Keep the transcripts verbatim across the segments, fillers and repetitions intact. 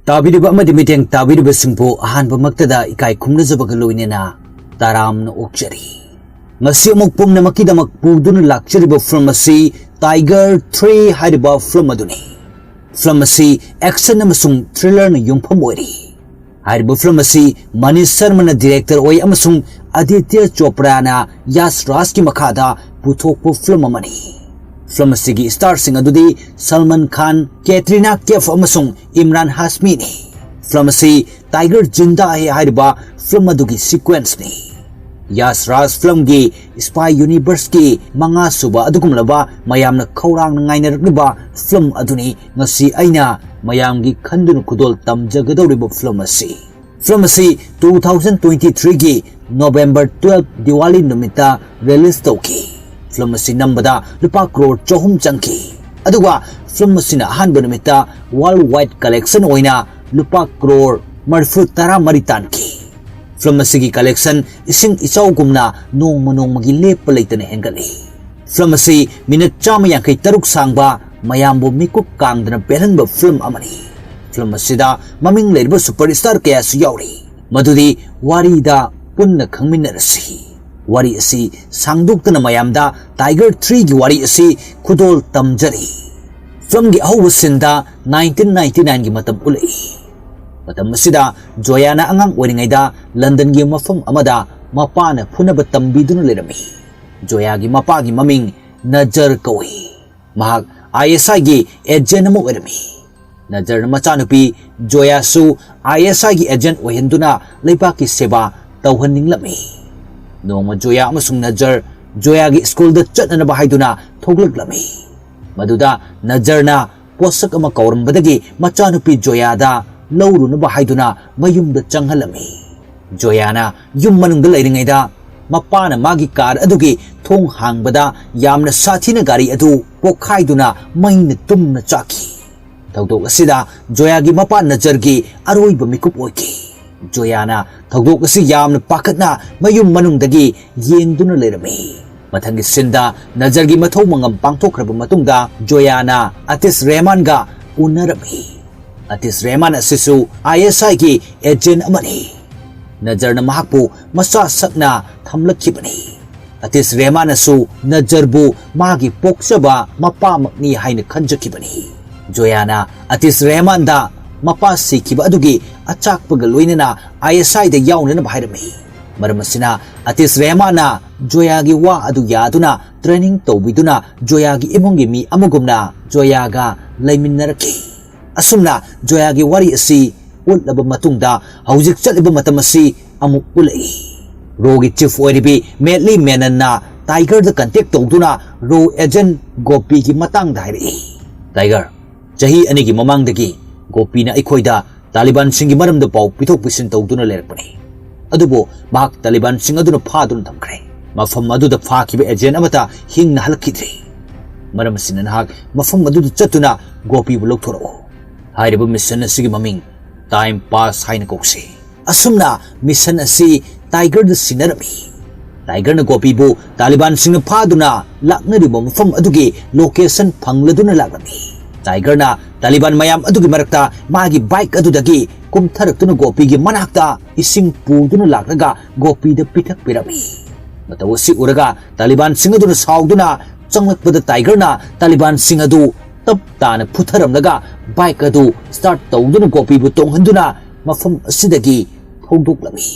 ꯇꯥꯕꯤꯔꯤꯕ ꯑꯃꯗꯤ ꯃꯤꯠꯌꯦꯡ ꯇꯥꯕꯤꯔꯤꯕꯁꯤꯡꯕꯨ ꯑꯍꯥꯟꯕꯃꯛꯇꯗ ꯏꯀꯥꯏ ꯈꯨꯝꯅꯖꯕꯒ ꯂꯣꯏꯅꯅ ꯇꯔꯥꯝꯅ ꯑꯣꯛꯆꯔꯤ꯫ ꯉꯁꯤ ꯑꯃꯨꯛ ꯄꯨꯝꯅꯃꯛꯀꯤꯗꯃꯛ ꯄꯨꯗꯨꯅ ꯂꯥꯛꯆꯔꯤꯕ ꯐꯤꯂꯝ ꯑꯁꯤ ꯇꯥꯏꯒꯔ ꯊ꯭ꯔꯤ ꯍꯥꯏꯔꯤꯕ ꯐꯤꯂꯝ ꯑꯗꯨꯅꯤ꯫ ꯐꯤꯂꯝ ꯑꯁꯤ action ꯑꯃꯁꯨꯡ thrillerꯅ ꯌꯨꯝꯐꯝ ꯑꯣꯏꯔꯤ꯫ ꯍꯥꯏꯔꯤꯕ ꯐꯤꯂꯝ ꯑꯁꯤ ꯃꯅꯤꯁ ꯁꯔꯃꯅ director ꯑꯣꯏ ꯑꯃꯁꯨꯡ ꯑꯗꯤꯇ꯭ꯌ ꯆꯣꯄ꯭ꯔꯥꯅ ꯌꯥꯁ ꯔꯥꯖꯀꯤ ꯃꯈꯥꯗ ꯄꯨꯊꯣꯛꯄ ꯐꯤꯂꯝ ꯑꯃꯅꯤ꯫ ꯐꯤꯂꯝ ꯑꯁꯤꯒꯤ starꯁꯤꯡ ꯑꯗꯨꯗꯤ ꯁꯜꯃꯥꯟ ꯈꯥꯟ, ꯀꯦꯇ꯭ꯔꯤꯅꯥ ꯀꯦꯐ ꯑꯃꯁꯨꯡ ꯏꯝꯔꯥꯟ ꯍꯥꯁꯃꯤꯅꯤ꯫ ꯐꯤꯂꯝ ꯑꯁꯤ ꯇꯥꯏꯒꯔ ꯖꯤꯟꯗꯥ ꯍꯦ ꯍꯥꯏꯔꯤꯕ ꯐꯤꯂꯝ ꯑꯗꯨꯒꯤ sequenceꯅꯤ꯫ ꯌꯥꯁ ꯔꯥꯖ ꯐꯤꯂꯝꯒꯤ spy universeꯀꯤ ꯃꯉꯥ ꯁꯨꯕ ꯑꯗꯨꯒꯨꯝꯂꯕ ꯃꯌꯥꯝꯅ ꯈꯧꯔꯥꯡꯅ ꯉꯥꯏꯅꯔꯛꯂꯤꯕ ꯐꯤꯂꯝ ꯑꯗꯨꯅꯤ ꯉꯁꯤ ꯑꯩꯅ ꯃꯌꯥꯝꯒꯤ ꯈꯟꯗꯨꯅ ꯈꯨꯗꯣꯜ ꯇꯝꯖꯒꯗꯧꯔꯤꯕ ꯐꯤꯂꯝ ꯑꯁꯤ꯫ ꯐꯤꯂꯝ ꯑꯁꯤ two thousand twenty threeꯒꯤ November twelve Diwali ꯅꯨꯃꯤꯠꯇ release ꯇꯧꯈꯤ꯫ ꯐꯤꯂꯝ ꯑꯁꯤ ꯅꯝꯕꯗ ꯂꯨꯄꯥ ꯀ꯭ꯔꯣꯔ ꯆꯍꯨꯝ ꯆꯪꯈꯤ꯫ ꯑꯗꯨꯒ ꯐꯤꯂꯝ ꯑꯁꯤꯅ ꯑꯍꯥꯟꯕ ꯅꯨꯃꯤꯠꯇ worldwide collection ꯑꯣꯏꯅ ꯂꯨꯄꯥ ꯀ꯭ꯔꯣꯔ ꯃꯔꯤꯐꯨ ꯇꯔꯥ ꯃꯔꯤ ꯇꯥꯟꯈꯤ꯫ ꯐꯤꯂꯝ ꯑꯁꯤꯒꯤ collection ꯏꯁꯤꯡ ꯏꯆꯥꯎꯒꯨꯝꯅ ꯅꯣꯡꯃ ꯅꯣꯡꯃꯒꯤ ꯂꯦꯞꯄ ꯂꯩꯇꯅ ꯍꯦꯟꯒꯠꯂꯤ꯫ ꯐꯤꯂꯝ ꯑꯁꯤ ꯃꯤꯅꯠ ꯆꯥꯝꯃ ꯌꯥꯡꯈꯩ ꯇꯔꯨꯛ ꯁꯥꯡꯕ ꯃꯌꯥꯝꯕꯨ ꯃꯤꯀꯨꯞ ꯀꯥꯡꯗꯅ ꯄꯦꯜꯍꯟꯕ ꯐꯤꯂꯝ ꯑꯃꯅꯤ꯫ ꯐꯤꯂꯝ ꯑꯁꯤꯗ ꯃꯃꯤꯡ ꯂꯩꯔꯕ superstar ꯀꯌꯥꯁꯨ ꯌꯥꯎꯔꯤ, ꯃꯗꯨꯗꯤ ꯋꯥꯔꯤꯗ ꯄꯨꯟꯅ ꯈꯪꯃꯤꯟꯅꯔꯁꯤ꯫ ꯋꯥꯔꯤ ꯑꯁꯤ ꯁꯥꯡꯗꯣꯛꯇꯅ ꯃꯌꯥꯝꯗ ꯇꯥꯏꯒꯔ ꯊ꯭ꯔꯤꯒꯤ ꯋꯥꯔꯤ ꯑꯁꯤ ꯈꯨꯗꯣꯜ ꯇꯝꯖꯔꯤ꯫ ꯐꯤꯂꯝꯒꯤ ꯑꯍꯧꯕ sceneꯗ nineteen ninety nineꯒꯤ ꯃꯇꯝ ꯎꯠꯂꯛꯏ꯫ ꯃꯇꯝ ꯑꯁꯤꯗ ꯖꯣꯌꯥꯅ ꯑꯉꯥꯡ ꯑꯣꯏꯔꯤꯉꯩꯗ ꯂꯟꯗꯟꯒꯤ ꯃꯐꯝ ꯑꯃꯗ ꯃꯄꯥꯅ ꯐꯨꯅꯕ ꯇꯝꯕꯤꯗꯨꯅ ꯂꯩꯔꯝꯃꯤ꯫ ꯖꯣꯌꯥꯒꯤ ꯃꯄꯥꯒꯤ ꯃꯃꯤꯡ ꯅꯖꯔ ꯀꯧꯏ꯫ ꯃꯍꯥꯛ ISIꯒꯤ agent ꯑꯃ ꯑꯣꯏꯔꯝꯃꯤ꯫ ꯅꯖꯔꯅ ꯃꯆꯥꯅꯨꯄꯤ ꯖꯣꯌꯥꯁꯨ ISIꯒꯤ agent ꯑꯣꯏꯍꯟꯗꯨꯅ ꯂꯩꯕꯥꯛꯀꯤ ꯁꯦꯕꯥ ꯇꯧꯍꯟꯅꯤꯡꯂꯝꯃꯤ꯫ ꯅꯣꯡꯃ ꯖꯣꯌꯥ ꯑꯃꯁꯨꯡ ꯅꯖꯔ ꯖꯣꯌꯥꯒꯤ ꯁ꯭ꯀꯨꯜꯗ ꯆꯠꯅꯅꯕ ꯍꯥꯏꯗꯨꯅ ꯊꯣꯛꯂꯛꯂꯝꯃꯤ꯫ ꯃꯗꯨꯗ ꯅꯖꯔꯅ ꯄꯣꯠꯁꯛ ꯑꯃ ꯀꯧꯔꯝꯕꯗꯒꯤ ꯃꯆꯥꯅꯨꯄꯤ ꯖꯣꯌꯥꯗ ꯂꯧꯔꯨꯅꯕ ꯍꯥꯏꯗꯨꯅ ꯃꯌꯨꯝꯗ ꯆꯪꯍꯜꯂꯝꯃꯤ꯫ ꯖꯣꯌꯥꯅ ꯌꯨꯝ ꯃꯅꯨꯡꯗ ꯂꯩꯔꯤꯉꯩꯗ ꯃꯄꯥꯅ ꯃꯥꯒꯤ car ꯑꯗꯨꯒꯤ ꯊꯣꯡ ꯍꯥꯡꯕꯗ ꯌꯥꯝꯅ ꯁꯥꯊꯤꯅ ꯒꯥꯔꯤ ꯑꯗꯨ ꯄꯣꯈꯥꯏꯗꯨꯅ ꯃꯩꯅ ꯇꯨꯝꯅ ꯆꯥꯛꯈꯤ꯫ ꯊꯧꯗꯣꯛ ꯑꯁꯤꯗ ꯖꯣꯌꯥꯒꯤ ꯃꯄꯥ ꯅꯖꯔꯒꯤ ꯑꯔꯣꯏꯕ ꯃꯤꯀꯨꯞ ꯑꯣꯏꯈꯤ꯫ ꯖꯣꯌꯥꯅ ꯊꯧꯗꯣꯛ ꯑꯁꯤ ꯌꯥꯝꯅ ꯄꯥꯈꯠꯅ ꯃꯌꯨꯝ ꯃꯅꯨꯡꯗꯒꯤ ꯌꯦꯡꯗꯨꯅ ꯂꯩꯔꯝꯃꯤ꯫ ꯃꯊꯪꯒꯤ sceneꯗ ꯅꯖꯔꯒꯤ ꯃꯊꯧ ꯃꯉꯝ ꯄꯥꯡꯊꯣꯛꯈ꯭ꯔꯕ ꯃꯇꯨꯡꯗ ꯖꯣꯌꯥꯅ ꯑꯇꯤꯁ ꯔꯦꯍꯃꯥꯟꯒ ꯎꯅꯔꯝꯃꯤ꯫ ꯑꯇꯤꯁ ꯔꯦꯍꯃꯥꯟ ꯑꯁꯤꯁꯨ ꯑꯥꯏ ꯑꯦꯁ ꯑꯥꯏꯒꯤ ꯑꯦꯖꯦꯟ ꯑꯃꯅꯤ꯫ ꯅꯖꯔꯅ ꯃꯍꯥꯛꯄꯨ ꯃꯆꯥ ꯁꯛꯅ ꯊꯝꯂꯛꯈꯤꯕꯅꯤ꯫ ꯑꯇꯤꯁ ꯔꯦꯍꯃꯥꯟꯅꯁꯨ ꯅꯖꯔꯕꯨ ꯃꯥꯒꯤ ꯄꯣꯛꯆꯕ ꯃꯄꯥꯃꯛꯅꯤ ꯍꯥꯏꯅ ꯈꯟꯖꯈꯤꯕꯅꯤ꯫ ꯖꯣꯌꯥꯅ ꯑꯇꯤꯁ ꯔꯦꯍꯃꯥꯟꯗ ꯃꯄꯥ ꯁꯤꯈꯤꯕ ꯑꯗꯨꯒꯤ ꯑꯆꯥꯛꯄꯒ ꯂꯣꯏꯅꯅ ꯑꯥꯏ ꯑꯦꯁ ꯑꯥꯏꯗ ꯌꯥꯎꯅꯅꯕ ꯍꯥꯏꯔꯝꯃꯤ꯫ ꯃꯔꯝ ꯑꯁꯤꯅ ꯑꯇꯤꯁ ꯔꯦꯍꯃꯥꯟꯅ ꯖꯣꯌꯥꯒꯤ ꯋꯥ ꯑꯗꯨ ꯌꯥꯗꯨꯅ ꯇ꯭ꯔꯦꯅꯤꯡ ꯇꯧꯕꯤꯗꯨꯅ ꯖꯣꯌꯥꯒꯤ ꯏꯃꯨꯡꯒꯤ ꯃꯤ ꯑꯃꯒꯨꯝꯅ ꯖꯣꯌꯥꯒ ꯂꯩꯃꯤꯟꯅꯔꯛꯈꯤ꯫ ꯑꯁꯨꯝꯅ ꯖꯣꯌꯥꯒꯤ ꯋꯥꯔꯤ ꯑꯁꯤ ꯎꯠꯂꯕ ꯃꯇꯨꯡꯗ ꯍꯧꯖꯤꯛ ꯆꯠꯂꯤꯕ ꯃꯇꯝ ꯑꯁꯤ ꯑꯃꯨꯛ ꯎꯠꯂꯛꯏ꯫ ꯔꯣꯒꯤ ꯆꯤꯐ ꯑꯣꯏꯔꯤꯕꯤ ꯃꯦꯠꯂꯤ ꯃꯦꯅꯟꯅ ꯇꯥꯏꯒꯔꯗ ꯀꯟꯇꯦꯛ ꯇꯧꯗꯨꯅ ꯔꯣ ꯑꯦꯖꯦꯟ ꯒꯣꯄꯤꯒꯤ ꯃꯇꯥꯡꯗ ꯍꯥꯏꯔꯛꯏ꯫ ꯇꯥꯏꯒꯔ, ꯆꯍꯤ ꯑꯅꯤꯒꯤ ꯃꯃꯥꯡꯗꯒꯤ ꯒꯣꯄꯤꯅ ꯑꯩꯈꯣꯏꯗ ꯇꯥꯂꯤꯕꯥꯟꯁꯤꯡꯒꯤ ꯃꯔꯝꯗ ꯄꯥꯎ ꯄꯤꯊꯣꯛ ꯄꯤꯁꯤꯟ ꯇꯧꯗꯨꯅ ꯂꯩꯔꯛꯄꯅꯤ꯫ ꯑꯗꯨꯕꯨ ꯃꯍꯥꯛ ꯇꯥꯂꯤꯕꯥꯟꯁꯤꯡ ꯑꯗꯨꯅ ꯐꯥꯗꯨꯅ ꯊꯝꯈ꯭ꯔꯦ꯫ ꯃꯐꯝ ꯑꯗꯨꯗ ꯐꯥꯈꯤꯕ ꯑꯦꯖꯦꯟ ꯑꯃꯠꯇ ꯍꯤꯡꯅ ꯍꯜꯂꯛꯈꯤꯗ꯭ꯔꯤ꯫ ꯃꯔꯝ ꯑꯁꯤꯅ ꯅꯍꯥꯛ ꯃꯐꯝ ꯑꯗꯨꯗ ꯆꯠꯇꯨꯅ ꯒꯣꯄꯤꯕꯨ ꯂꯧꯊꯣꯔꯛꯎ꯫ ꯍꯥꯏꯔꯤꯕ ꯃꯤꯁꯟ ꯑꯁꯤꯒꯤ ꯃꯃꯤꯡ ꯇꯥꯏꯝ ꯄꯥꯁ ꯍꯥꯏꯅ ꯀꯧꯁꯤ꯫ ꯑꯁꯨꯝꯅ ꯃꯤꯁꯟ ꯑꯁꯤ ꯇꯥꯏꯒꯔꯗ ꯁꯤꯟꯅꯔꯝꯃꯤ꯫ ꯇꯥꯏꯒꯔꯅ ꯒꯣꯄꯤꯕꯨ ꯇꯥꯂꯤꯕꯥꯟꯁꯤꯡꯅ ꯐꯥꯗꯨꯅ ꯂꯥꯛꯅꯔꯤꯕ ꯃꯐꯝ ꯑꯗꯨꯒꯤ ꯂꯣꯀꯦꯁꯟ ꯐꯪꯂꯗꯨꯅ ꯂꯥꯛꯂꯝꯃꯤ꯫ ꯇꯥꯏꯒꯔꯅ ꯇꯥꯂꯤꯕꯥꯟ ꯃꯌꯥꯝ ꯑꯗꯨꯒꯤ ꯃꯔꯛꯇ ꯃꯥꯒꯤ ꯕꯥꯏꯛ ꯑꯗꯨꯗꯒꯤ ꯀꯨꯝꯊꯔꯛꯇꯨꯅ ꯒꯣꯄꯤꯒꯤ ꯃꯅꯥꯛꯇ ꯏꯁꯤꯡ ꯄꯨꯗꯨꯅ ꯂꯥꯛꯂꯒ ꯒꯣꯄꯤꯗ ꯄꯤꯊꯛꯄꯤꯔꯝꯃꯤ꯫ ꯃꯇꯧ ꯑꯁꯤ ꯎꯔꯒ ꯇꯥꯂꯤꯕꯥꯟꯁꯤꯡ ꯑꯗꯨꯅ ꯁꯥꯎꯗꯨꯅ ꯆꯪꯂꯛꯄꯗ ꯇꯥꯏꯒꯔꯅ ꯇꯥꯂꯤꯕꯥꯟꯁꯤꯡ ꯑꯗꯨ ꯇꯞ ꯇꯥꯅ ꯐꯨꯊꯔꯝꯂꯒ ꯕꯥꯏꯛ ꯑꯗꯨ ꯁ꯭ꯇꯥꯔꯠ ꯇꯧꯗꯨꯅ ꯒꯣꯄꯤꯕꯨ ꯇꯣꯡꯍꯟꯗꯨꯅ ꯃꯐꯝ ꯑꯁꯤꯗꯒꯤ ꯊꯧꯗꯣꯛꯂꯝꯃꯤ꯫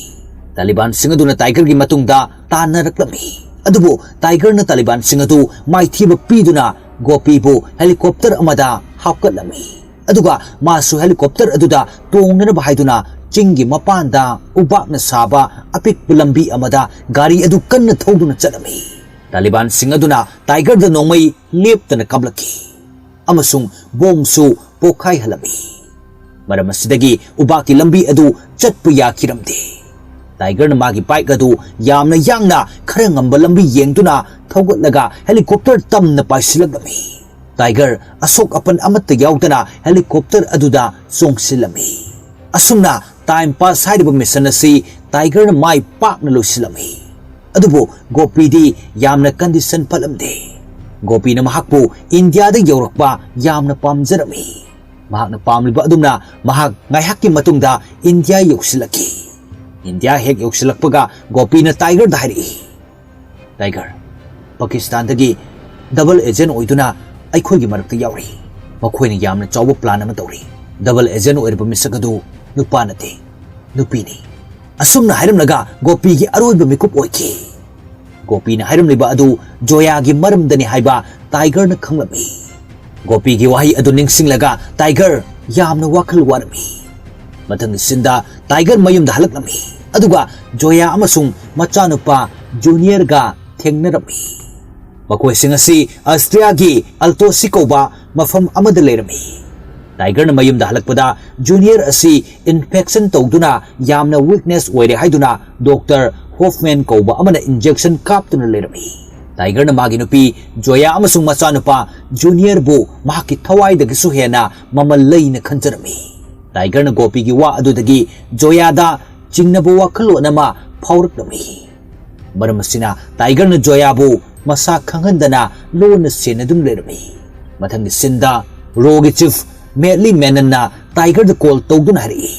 ꯇꯥꯂꯤꯕꯥꯟꯁꯤꯡ ꯑꯗꯨꯅ ꯇꯥꯏꯒꯔꯒꯤ ꯃꯇꯨꯡꯗ ꯇꯥꯟꯅꯔꯛꯂꯝꯃꯤ꯫ ꯑꯗꯨꯕꯨ ꯇꯥꯏꯒꯔꯅ ꯇꯥꯂꯤꯕꯥꯟꯁꯤꯡ ꯑꯗꯨ ꯃꯥꯏꯊꯤꯕ ꯄꯤꯗꯨꯅ ꯒꯣꯄꯤꯕꯨ ꯍꯦꯂꯤꯀꯣꯞꯇꯔ ꯑꯃꯗ ꯍꯥꯞꯀꯠꯂꯝꯃꯤ꯫ ꯑꯗꯨꯒ ꯃꯥꯁꯨ ꯍꯦꯂꯤꯀꯣꯞꯇꯔ ꯑꯗꯨꯗ ꯇꯣꯡꯅꯅꯕ ꯍꯥꯏꯗꯨꯅ ꯆꯤꯡꯒꯤ ꯃꯄꯥꯟꯗ ꯎꯕꯥꯛꯅ ꯁꯥꯕ ꯑꯄꯤꯛꯄ ꯂꯝꯕꯤ ꯑꯃꯗ ꯒꯥꯔꯤ ꯑꯗꯨ ꯀꯟꯅ ꯊꯧꯗꯨꯅ ꯆꯠꯂꯝꯃꯤ꯫ ꯇꯥꯂꯤꯕꯥꯟꯁꯤꯡ ꯑꯗꯨꯅ ꯇꯥꯏꯒꯔꯗ ꯅꯣꯡꯃꯩ ꯂꯦꯞꯇꯅ ꯀꯥꯞꯂꯛꯈꯤ ꯑꯃꯁꯨꯡ ꯕꯣꯝꯁꯨ ꯄꯣꯈꯥꯏꯍꯜꯂꯝꯃꯤ꯫ ꯃꯔꯝ ꯑꯁꯤꯗꯒꯤ ꯎꯕꯥꯛꯀꯤ ꯂꯝꯕꯤ ꯑꯗꯨ ꯆꯠꯄ ꯌꯥꯈꯤꯔꯝꯗꯦ꯫ ꯇꯥꯏꯒꯔꯅ ꯃꯥꯒꯤ ꯕꯥꯏꯛ ꯑꯗꯨ ꯌꯥꯝꯅ ꯌꯥꯡꯅ ꯈꯔ ꯉꯝꯕ ꯂꯝꯕꯤ ꯌꯦꯡꯗꯨꯅ ꯊꯧꯒꯠꯂꯒ ꯍꯦꯂꯤꯀꯣꯞꯇꯔ ꯇꯝꯅ ꯄꯥꯏꯁꯤꯜꯂꯛꯂꯝꯃꯤ꯫ ꯇꯥꯏꯒꯔ ꯑꯁꯣꯛ ꯑꯄꯟ ꯑꯃꯠꯇ ꯌꯥꯎꯗꯅ ꯍꯦꯂꯤꯀꯣꯞꯇꯔ ꯑꯗꯨꯗ ꯆꯣꯡꯁꯤꯜꯂꯝꯃꯤ꯫ ꯑꯁꯨꯝꯅ ꯇꯥꯏꯝ ꯄꯥꯁ ꯍꯥꯏꯔꯤꯕ ꯃꯤꯁꯟ ꯑꯁꯤ ꯇꯥꯏꯒꯔꯅ ꯃꯥꯏ ꯄꯥꯛꯅ ꯂꯣꯏꯁꯤꯜꯂꯝꯃꯤ꯫ ꯑꯗꯨꯕꯨ ꯒꯣꯄꯤꯗꯤ ꯌꯥꯝꯅ ꯀꯟꯗꯤꯁꯟ ꯐꯠꯂꯝꯗꯦ꯫ ꯒꯣꯄꯤꯅ ꯃꯍꯥꯛꯄꯨ ꯏꯟꯗꯤꯌꯥꯗ ꯌꯧꯔꯛꯄ ꯌꯥꯝꯅ ꯄꯥꯝꯖꯔꯝꯃꯤ꯫ ꯃꯍꯥꯛꯅ ꯄꯥꯝꯂꯤꯕ ꯑꯗꯨꯝꯅ ꯃꯍꯥꯛ ꯉꯥꯏꯍꯥꯛꯀꯤ ꯃꯇꯨꯡꯗ ꯏꯟꯗꯤꯌꯥ ꯌꯧꯁꯤꯜꯂꯛꯈꯤ꯫ ꯏꯟꯗꯤꯌꯥ ꯍꯦꯛ ꯌꯧꯁꯤꯜꯂꯛꯄꯒ ꯒꯣꯄꯤꯅ ꯇꯥꯏꯒꯔꯗ ꯍꯥꯏꯔꯛꯏ, "ꯇꯥꯏꯒꯔ, ꯄꯥꯀꯤꯁꯇꯥꯟꯗꯒꯤ ꯗꯕꯜ ꯑꯦꯖꯦꯟ ꯑꯣꯏꯗꯨꯅ ꯑꯩꯈꯣꯏꯒꯤ ꯃꯔꯛꯇ ꯌꯥꯎꯔꯤ꯫ ꯃꯈꯣꯏꯅ ꯌꯥꯝꯅ ꯆꯥꯎꯕ ꯄ꯭ꯂꯥꯟ ꯑꯃ ꯇꯧꯔꯤ꯫ ꯗꯕꯜ ꯑꯦꯖꯦꯟ ꯑꯣꯏꯔꯤꯕ ꯃꯤꯁꯛ ꯑꯗꯨ ꯅꯨꯄꯥ ꯅꯠꯇꯦ, ꯅꯨꯄꯤꯅꯤ꯫" ꯑꯁꯨꯝꯅ ꯍꯥꯏꯔꯝꯂꯒ ꯒꯣꯄꯤꯒꯤ ꯑꯔꯣꯏꯕ ꯃꯤꯀꯨꯞ ꯑꯣꯏꯈꯤ꯫ ꯒꯣꯄꯤꯅ ꯍꯥꯏꯔꯝꯂꯤꯕ ꯑꯗꯨ ꯖꯣꯌꯥꯒꯤ ꯃꯔꯝꯗꯅꯤ ꯍꯥꯏꯕ ꯇꯥꯏꯒꯔꯅ ꯈꯪꯂꯝꯃꯤ꯫ ꯒꯣꯄꯤꯒꯤ ꯋꯥꯍꯩ ꯑꯗꯨ ꯅꯤꯡꯁꯤꯡꯂꯒ ꯇꯥꯏꯒꯔ ꯌꯥꯝꯅ ꯋꯥꯈꯜ ꯋꯥꯔꯝꯃꯤ꯫ ꯃꯊꯪꯒꯤ ꯁꯤꯟꯗ ꯇꯥꯏꯒꯔ ꯃꯌꯨꯝꯗ ꯍꯜꯂꯛꯂꯝꯃꯤ, ꯑꯗꯨꯒ ꯖꯣꯌꯥ ꯑꯃꯁꯨꯡ ꯃꯆꯥꯅꯨꯄꯥ ꯖꯨꯅꯤꯌꯔꯒ ꯊꯦꯡꯅꯔꯝꯃꯤ꯫ ꯃꯈꯣꯏꯁꯤꯡ ꯑꯁꯤ ꯑꯁꯇ꯭ꯔꯤꯌꯥꯒꯤ ꯑꯜꯇꯣꯁꯤ ꯀꯧꯕ ꯃꯐꯝ ꯑꯃꯗ ꯂꯩꯔꯝꯃꯤ꯫ ꯇꯥꯏꯒꯔꯅ ꯃꯌꯨꯝꯗ ꯍꯜꯂꯛꯄꯗ ꯖꯨꯅꯤꯌꯔ ꯑꯁꯤ ꯏꯟꯐꯦꯛꯁꯟ ꯇꯧꯗꯨꯅ ꯌꯥꯝꯅ ꯋꯤꯛꯅꯦꯁ ꯑꯣꯏꯔꯦ ꯍꯥꯏꯗꯨꯅ ꯗꯣꯛꯇꯔ ꯍꯣꯐꯃꯦꯟ ꯀꯧꯕ ꯑꯃꯅ ꯏꯟꯖꯦꯛꯁꯟ ꯀꯥꯞꯇꯨꯅ ꯂꯩꯔꯝꯃꯤ꯫ ꯇꯥꯏꯒꯔꯅ ꯃꯥꯒꯤ ꯅꯨꯄꯤ ꯖꯣꯌꯥ ꯑꯃꯁꯨꯡ ꯃꯆꯥꯅꯨꯄꯥ ꯖꯨꯅꯤꯌꯔꯕꯨ ꯃꯍꯥꯛꯀꯤ ꯊꯋꯥꯏꯗꯒꯤꯁꯨ ꯍꯦꯟꯅ ꯃꯃꯜ ꯂꯩꯅ ꯈꯟꯖꯔꯝꯃꯤ꯫ ꯇꯥꯏꯒꯔꯅ ꯒꯣꯄꯤꯒꯤ ꯋꯥ ꯑꯗꯨꯗꯒꯤ ꯖꯣꯌꯥꯗ ꯆꯤꯡꯅꯕ ꯋꯥꯈꯜꯂꯣꯟ ꯑꯃ ꯐꯥꯎꯔꯛꯂꯝꯃꯤ꯫ ꯃꯔꯝ ꯑꯁꯤꯅ ꯇꯥꯏꯒꯔꯅ ꯖꯣꯌꯥꯕꯨ ꯃꯁꯥ ꯈꯪꯍꯟꯗꯅ ꯂꯣꯟꯅ ꯁꯦꯟꯅꯗꯨꯅ ꯂꯩꯔꯝꯃꯤ꯫ ꯃꯊꯪꯒꯤ ꯁꯤꯟꯗ ꯔꯣꯒꯤ ꯆꯤꯐ ꯃꯦꯠꯂꯤ ꯃꯦꯅꯟꯅ ꯇꯥꯏꯒꯔꯗ ꯀꯣꯜ ꯇꯧꯗꯨꯅ ꯍꯥꯏꯔꯛꯏ,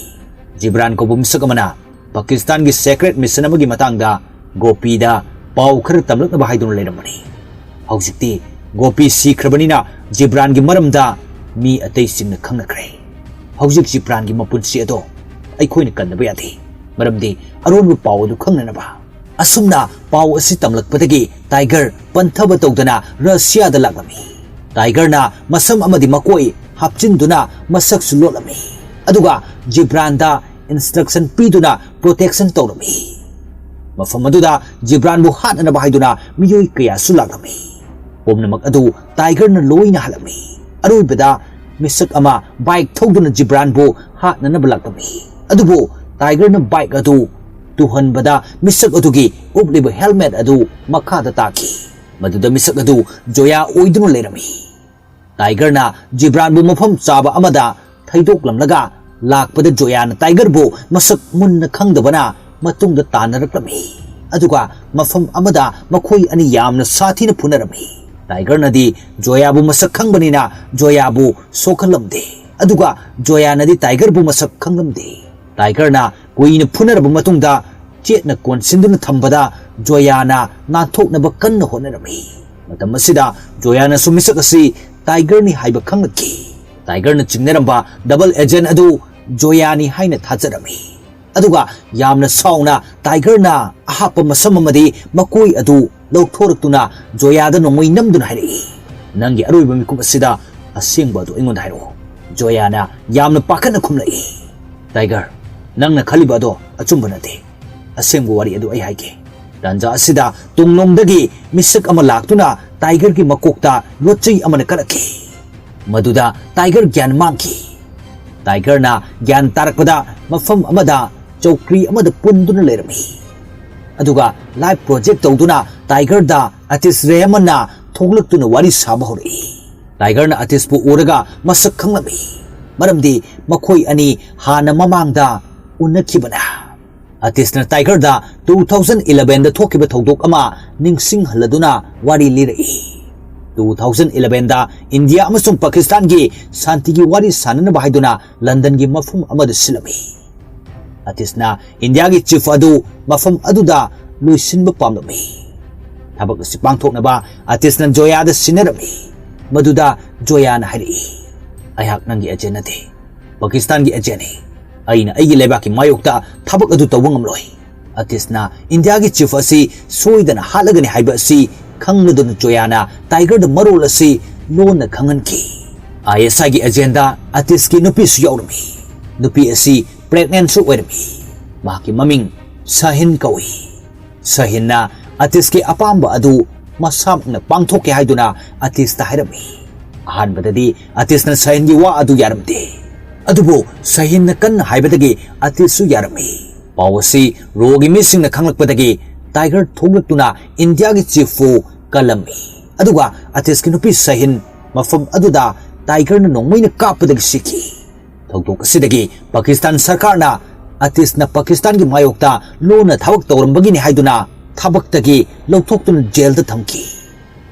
"ꯖꯤꯕ꯭ꯔꯥꯟ ꯀꯧꯕ ꯃꯤꯁꯛ ꯑꯃꯅ ꯄꯥꯀꯤꯁꯇꯥꯟꯒꯤ ꯁꯦꯀ꯭ꯔꯦꯠ ꯃꯤꯁꯟ ꯑꯃꯒꯤ ꯃꯇꯥꯡꯗ ꯒꯣꯄꯤꯗ ꯄꯥꯎ ꯈꯔ ꯇꯝꯂꯛꯅꯕ ꯍꯥꯏꯗꯨꯅ ꯂꯩꯔꯝꯕꯅꯤ꯫ ꯍꯧꯖꯤꯛꯇꯤ ꯒꯣꯄꯤ ꯁꯤꯈ꯭ꯔꯕꯅꯤꯅ ꯖꯤꯕ꯭ꯔꯥꯟꯒꯤ ꯃꯔꯝꯗ ꯃꯤ ꯑꯇꯩꯁꯤꯡꯅ ꯈꯪꯅꯈ꯭ꯔꯦ꯫ ꯍꯧꯖꯤꯛ ꯖꯤꯕ꯭ꯔꯥꯟꯒꯤ ꯃꯄꯨꯟꯁꯤ ꯑꯗꯣ ꯑꯩꯈꯣꯏꯅ ꯀꯟꯗꯕ ꯌꯥꯗꯦ, ꯃꯔꯝꯗꯤ ꯑꯔꯣꯟꯕ ꯄꯥꯎ ꯑꯗꯨ ꯈꯪꯅꯅꯕ꯫" ꯑꯁꯨꯝꯅ ꯄꯥꯎ ꯑꯁꯤ ꯇꯝꯂꯛꯄꯗꯒꯤ ꯇꯥꯏꯒꯔ ꯄꯟꯊꯕ ꯇꯧꯗꯅ ꯔꯁꯤꯌꯥꯗ ꯂꯥꯛꯂꯝꯃꯤ꯫ ꯇꯥꯏꯒꯔꯅ ꯃꯁꯝ ꯑꯃꯗꯤ ꯃꯀꯣꯏ ꯍꯥꯞꯆꯤꯟꯗꯨꯅ ꯃꯁꯛꯁꯨ ꯂꯣꯠꯂꯝꯃꯤ, ꯑꯗꯨꯒ ꯖꯤꯕ꯭ꯔꯥꯟꯗ ꯏꯟꯁꯇ꯭ꯔꯛꯁꯟ ꯄꯤꯗꯨꯅ ꯄ꯭ꯔꯣꯇꯦꯛꯁꯟ ꯇꯧꯔꯝꯃꯤ꯫ ꯃꯐꯝ ꯑꯗꯨꯗ ꯖꯤꯕ꯭ꯔꯥꯟꯕꯨ ꯍꯥꯠꯅꯅꯕ ꯍꯥꯏꯗꯨꯅ ꯃꯤꯑꯣꯏ ꯀꯌꯥꯁꯨ ꯂꯥꯛꯂꯝꯃꯤ꯫ ꯄꯨꯝꯅꯃꯛ ꯑꯗꯨ ꯇꯥꯏꯒꯔꯅ ꯂꯣꯏꯅ ꯍꯜꯂꯝꯃꯤ꯫ ꯑꯔꯣꯏꯕꯗ ꯃꯤꯁꯛ ꯑꯃ ꯕꯥꯏꯛ ꯊꯧꯗꯨꯅ ꯖꯤꯕ꯭ꯔꯥꯟꯕꯨ ꯍꯥꯠꯅꯅꯕ ꯂꯥꯛꯂꯝꯃꯤ꯫ ꯑꯗꯨꯕꯨ ꯇꯥꯏꯒꯔꯅ ꯕꯥꯏꯛ ꯑꯗꯨ ꯇꯨꯍꯟꯕꯗ ꯃꯤꯁꯛ ꯑꯗꯨꯒꯤ ꯎꯞꯂꯤꯕ ꯍꯦꯜꯃꯦꯠ ꯑꯗꯨ ꯃꯈꯥꯗ ꯇꯥꯈꯤ꯫ ꯃꯗꯨꯗ ꯃꯤꯁꯛ ꯑꯗꯨ ꯖꯣꯌꯥ ꯑꯣꯏꯗꯨꯅ ꯂꯩꯔꯝꯃꯤ꯫ ꯇꯥꯏꯒꯔꯅ ꯖꯤꯕ꯭ꯔꯥꯟꯕꯨ ꯃꯐꯝ ꯆꯥꯕ ꯑꯃꯗ ꯊꯩꯗꯣꯛꯂꯝꯂꯒ ꯂꯥꯛꯄꯗ ꯖꯣꯌꯥꯅ ꯇꯥꯏꯒꯔꯕꯨ ꯃꯁꯛ ꯃꯨꯟꯅ ꯈꯪꯗꯕꯅ ꯃꯇꯨꯡꯗ ꯇꯥꯟꯅꯔꯛꯂꯝꯃꯤ, ꯑꯗꯨꯒ ꯃꯐꯝ ꯑꯃꯗ ꯃꯈꯣꯏ ꯑꯅꯤ ꯌꯥꯝꯅ ꯁꯥꯊꯤꯅ ꯐꯨꯅꯔꯝꯃꯤ꯫ ꯇꯥꯏꯒꯔꯅꯗꯤ ꯖꯣꯌꯥꯕꯨ ꯃꯁꯛ ꯈꯪꯕꯅꯤꯅ ꯖꯣꯌꯥꯕꯨ ꯁꯣꯛꯍꯜꯂꯝꯗꯦ꯫ ꯑꯗꯨꯒ ꯖꯣꯌꯥꯅꯗꯤ ꯇꯥꯏꯒꯔꯕꯨ ꯃꯁꯛ ꯈꯪꯂꯝꯗꯦ꯫ ꯇꯥꯏꯒꯔꯅ ꯀꯨꯏꯅ ꯐꯨꯅꯔꯕ ꯃꯇꯨꯡꯗ ꯆꯦꯠꯅ ꯀꯣꯟꯁꯤꯟꯗꯨꯅ ꯊꯝꯕꯗ ꯖꯣꯌꯥꯅ ꯅꯥꯟꯊꯣꯛꯅꯕ ꯀꯟꯅ ꯍꯣꯠꯅꯔꯝꯃꯤ꯫ ꯃꯇꯝ ꯑꯁꯤꯗ ꯖꯣꯌꯥꯅꯁꯨ ꯃꯤꯁꯛ ꯑꯁꯤ ꯇꯥꯏꯒꯔꯅꯤ ꯍꯥꯏꯕ ꯈꯪꯂꯛꯈꯤ꯫ ꯇꯥꯏꯒꯔꯅ ꯆꯤꯡꯅꯔꯝꯕ ꯗꯕꯜ ꯑꯦꯖꯦꯟ ꯑꯗꯨ ꯖꯣꯌꯥꯅꯤ ꯍꯥꯏꯅ ꯊꯥꯖꯔꯝꯃꯤ꯫ ꯑꯗꯨꯒ ꯌꯥꯝꯅ ꯁꯥꯎꯅ ꯇꯥꯏꯒꯔꯅ ꯑꯍꯥꯞꯄ ꯃꯁꯝ ꯑꯃꯗꯤ ꯃꯀꯣꯏ ꯑꯗꯨ ꯂꯧꯊꯣꯔꯛꯇꯨꯅ ꯖꯣꯌꯥꯗ ꯅꯣꯡꯃꯩ ꯅꯝꯗꯨꯅ ꯍꯥꯏꯔꯛꯏ, "ꯅꯪꯒꯤ ꯑꯔꯣꯏꯕ ꯃꯤꯀꯨꯞ ꯑꯁꯤꯗ ꯑꯁꯦꯡꯕ ꯑꯗꯨ ꯑꯩꯉꯣꯟꯗ ꯍꯥꯏꯔꯛꯎ꯫" ꯖꯣꯌꯥꯅ ꯌꯥꯝꯅ ꯄꯥꯈꯠꯅ ꯈꯨꯝꯂꯛꯏ, "ꯇꯥꯏꯒꯔ, ꯅꯪꯅ ꯈꯜꯂꯤꯕ ꯑꯗꯣ ꯑꯆꯨꯝꯕ ꯅꯠꯇꯦ꯫ ꯑꯁꯦꯡꯕ ꯋꯥꯔꯤ ꯑꯗꯨ ꯑꯩ ꯍꯥꯏꯒꯦ꯫" ꯇꯥꯟꯖꯥ ꯑꯁꯤꯗ ꯇꯨꯡꯂꯣꯝꯗꯒꯤ ꯃꯤꯁꯛ ꯑꯃ ꯂꯥꯛꯇꯨꯅ ꯇꯥꯏꯒꯔꯒꯤ ꯃꯀꯣꯛꯇ ꯂꯣꯠꯆꯩ ꯑꯃꯅ ꯀꯜꯂꯛꯈꯤ꯫ ꯃꯗꯨꯗ ꯇꯥꯏꯒꯔ ꯒ꯭ꯌꯥꯟ ꯃꯥꯡꯈꯤ꯫ ꯇꯥꯏꯒꯔꯅ ꯒ꯭ꯌꯥꯟ ꯇꯥꯔꯛꯄꯗ ꯃꯐꯝ ꯑꯃꯗ ꯆꯧꯀ꯭ꯔꯤ ꯑꯃꯗ ꯄꯨꯟꯗꯨꯅ ꯂꯩꯔꯝꯃꯤ꯫ ꯑꯗꯨꯒ ꯂꯥꯏꯐ ꯄ꯭ꯔꯣꯖꯦꯛ ꯇꯧꯗꯨꯅ ꯇꯥꯏꯒꯔꯗ ꯑꯇꯤꯁ ꯔꯦꯍꯃꯟꯅ ꯊꯣꯛꯂꯛꯇꯨꯅ ꯋꯥꯔꯤ ꯁꯥꯕ ꯍꯧꯔꯛꯏ꯫ ꯇꯥꯏꯒꯔꯅ ꯑꯇꯤꯁꯄꯨ ꯎꯔꯒ ꯃꯁꯛ ꯈꯪꯂꯝꯃꯤ, ꯃꯔꯝꯗꯤ ꯃꯈꯣꯏ ꯑꯅꯤ ꯍꯥꯟꯅ ꯃꯃꯥꯡꯗ ꯎꯅꯈꯤꯕꯅ꯫ ꯑꯇꯤꯁꯅ ꯇꯥꯏꯒꯔꯗ ꯇꯨ ꯊꯥꯎꯖꯟ ꯏꯂꯚꯦꯟꯗ ꯊꯣꯛꯈꯤꯕ ꯊꯧꯗꯣꯛ ꯑꯃ ꯅꯤꯡꯁꯤꯡꯍꯜꯂꯗꯨꯅ ꯋꯥꯔꯤ ꯂꯤꯔꯛꯏ꯫ ꯇꯨ ꯊꯥꯎꯖꯟ ꯏꯂꯚꯦꯟꯗ ꯏꯟꯗꯤꯌꯥ ꯑꯃꯁꯨꯡ ꯄꯥꯀꯤꯁꯇꯥꯟꯒꯤ ꯁꯥꯟꯇꯤꯒꯤ ꯋꯥꯔꯤ ꯁꯥꯟꯅꯅꯕ ꯍꯥꯏꯗꯨꯅ ꯂꯟꯗꯟꯒꯤ ꯃꯐꯝ ꯑꯃꯗ ꯁꯤꯜꯂꯝꯃꯤ꯫ ꯑꯇꯤꯁꯅ ꯏꯟꯗꯤꯌꯥꯒꯤ ꯆꯤꯐ ꯑꯗꯨ ꯃꯐꯝ ꯑꯗꯨꯗ ꯂꯣꯏꯁꯤꯟꯕ ꯄꯥꯝꯂꯝꯃꯤ꯫ ꯊꯕꯛ ꯑꯁꯤ ꯄꯥꯡꯊꯣꯛꯅꯕ ꯑꯇꯤꯁꯅ ꯖꯣꯌꯥꯗ ꯁꯤꯟꯅꯔꯝꯃꯤ꯫ ꯃꯗꯨꯗ ꯖꯣꯌꯥꯅ ꯍꯥꯏꯔꯛꯏ, "ꯑꯩꯍꯥꯛ ꯅꯪꯒꯤ ꯑꯦꯖꯦꯟ ꯅꯠꯇꯦ, ꯄꯥꯀꯤꯁꯇꯥꯟꯒꯤ ꯑꯦꯖꯦꯟꯅꯤ꯫ ꯑꯩꯅ ꯑꯩꯒꯤ ꯂꯩꯕꯥꯛꯀꯤ ꯃꯥꯌꯣꯛꯇ ꯊꯕꯛ ꯑꯗꯨ ꯇꯧꯕ ꯉꯝꯂꯣꯏ꯫" ꯑꯇꯤꯁꯅ ꯏꯟꯗꯤꯌꯥꯒꯤ ꯆꯤꯐ ꯑꯁꯤ ꯁꯣꯏꯗꯅ ꯍꯥꯠꯂꯒꯅꯤ ꯍꯥꯏꯕ ꯑꯁꯤ ꯈꯪꯂꯗꯨꯅ ꯖꯣꯌꯥꯅ ꯇꯥꯏꯒꯔꯗ ꯃꯔꯣꯜ ꯑꯁꯤ ꯂꯣꯟꯅ ꯈꯪꯍꯟꯈꯤ꯫ ꯑꯥꯏ ꯑꯦꯁ ꯑꯥꯏꯒꯤ ꯑꯦꯖꯦꯟꯗ ꯑꯇꯤꯁꯀꯤ ꯅꯨꯄꯤꯁꯨ ꯌꯥꯎꯔꯝꯃꯤ꯫ ꯅꯨꯄꯤ ꯑꯁꯤ ꯄ꯭ꯔꯦꯒꯅꯦꯟꯁꯨ ꯑꯣꯏꯔꯝꯃꯤ꯫ ꯃꯍꯥꯛꯀꯤ ꯃꯃꯤꯡ ꯁꯍꯤꯟ ꯀꯧꯏ꯫ ꯁꯍꯤꯟꯅ ꯑꯇꯤꯁꯀꯤ ꯑꯄꯥꯝꯕ ꯑꯗꯨ ꯃꯁꯥꯃꯛꯅ ꯄꯥꯡꯊꯣꯛꯀꯦ ꯍꯥꯏꯗꯨꯅ ꯑꯇꯤꯁꯇ ꯍꯥꯏꯔꯝꯃꯤ꯫ ꯑꯍꯥꯟꯕꯗꯗꯤ ꯑꯇꯤꯁꯅ ꯁꯍꯤꯟꯒꯤ ꯋꯥ ꯑꯗꯨ ꯌꯥꯔꯝꯗꯦ꯫ ꯑꯗꯨꯕꯨ ꯁꯍꯤꯟꯅ ꯀꯟꯅ ꯍꯥꯏꯕꯗꯒꯤ ꯑꯇꯤꯁꯁꯨ ꯌꯥꯔꯝꯃꯤ꯫ ꯄꯥꯎ ꯑꯁꯤ ꯔꯣꯒꯤ ꯃꯤꯁꯤꯡꯅ ꯈꯪꯂꯛꯄꯗꯒꯤ ꯇꯥꯏꯒꯔ ꯊꯣꯛꯂꯛꯇꯨꯅ ꯏꯟꯗꯤꯌꯥꯒꯤ ꯆꯤꯐꯄꯨ ꯀꯜꯂꯝꯃꯤ꯫ ꯑꯗꯨꯒ ꯑꯇꯤꯁꯀꯤ ꯅꯨꯄꯤ ꯁꯍꯤꯟ ꯃꯐꯝ ꯑꯗꯨꯗ ꯇꯥꯏꯒꯔꯅ ꯅꯣꯡꯃꯩꯅ ꯀꯥꯞꯄꯗꯒꯤ ꯁꯤꯈꯤ꯫ ꯊꯧꯗꯣꯛ ꯑꯁꯤꯗꯒꯤ ꯄꯥꯀꯤꯁꯇꯥꯟ ꯁꯔꯀꯥꯔꯅ ꯑꯇꯤꯁꯅ ꯄꯥꯀꯤꯁꯇꯥꯟꯒꯤ ꯃꯥꯌꯣꯛꯇ ꯂꯣꯟꯅ ꯊꯕꯛ ꯇꯧꯔꯝꯕꯒꯤꯅꯤ ꯍꯥꯏꯗꯨꯅ ꯊꯕꯛꯇꯒꯤ ꯂꯧꯊꯣꯛꯇꯨꯅ ꯖꯦꯜꯗ ꯊꯝꯈꯤ꯫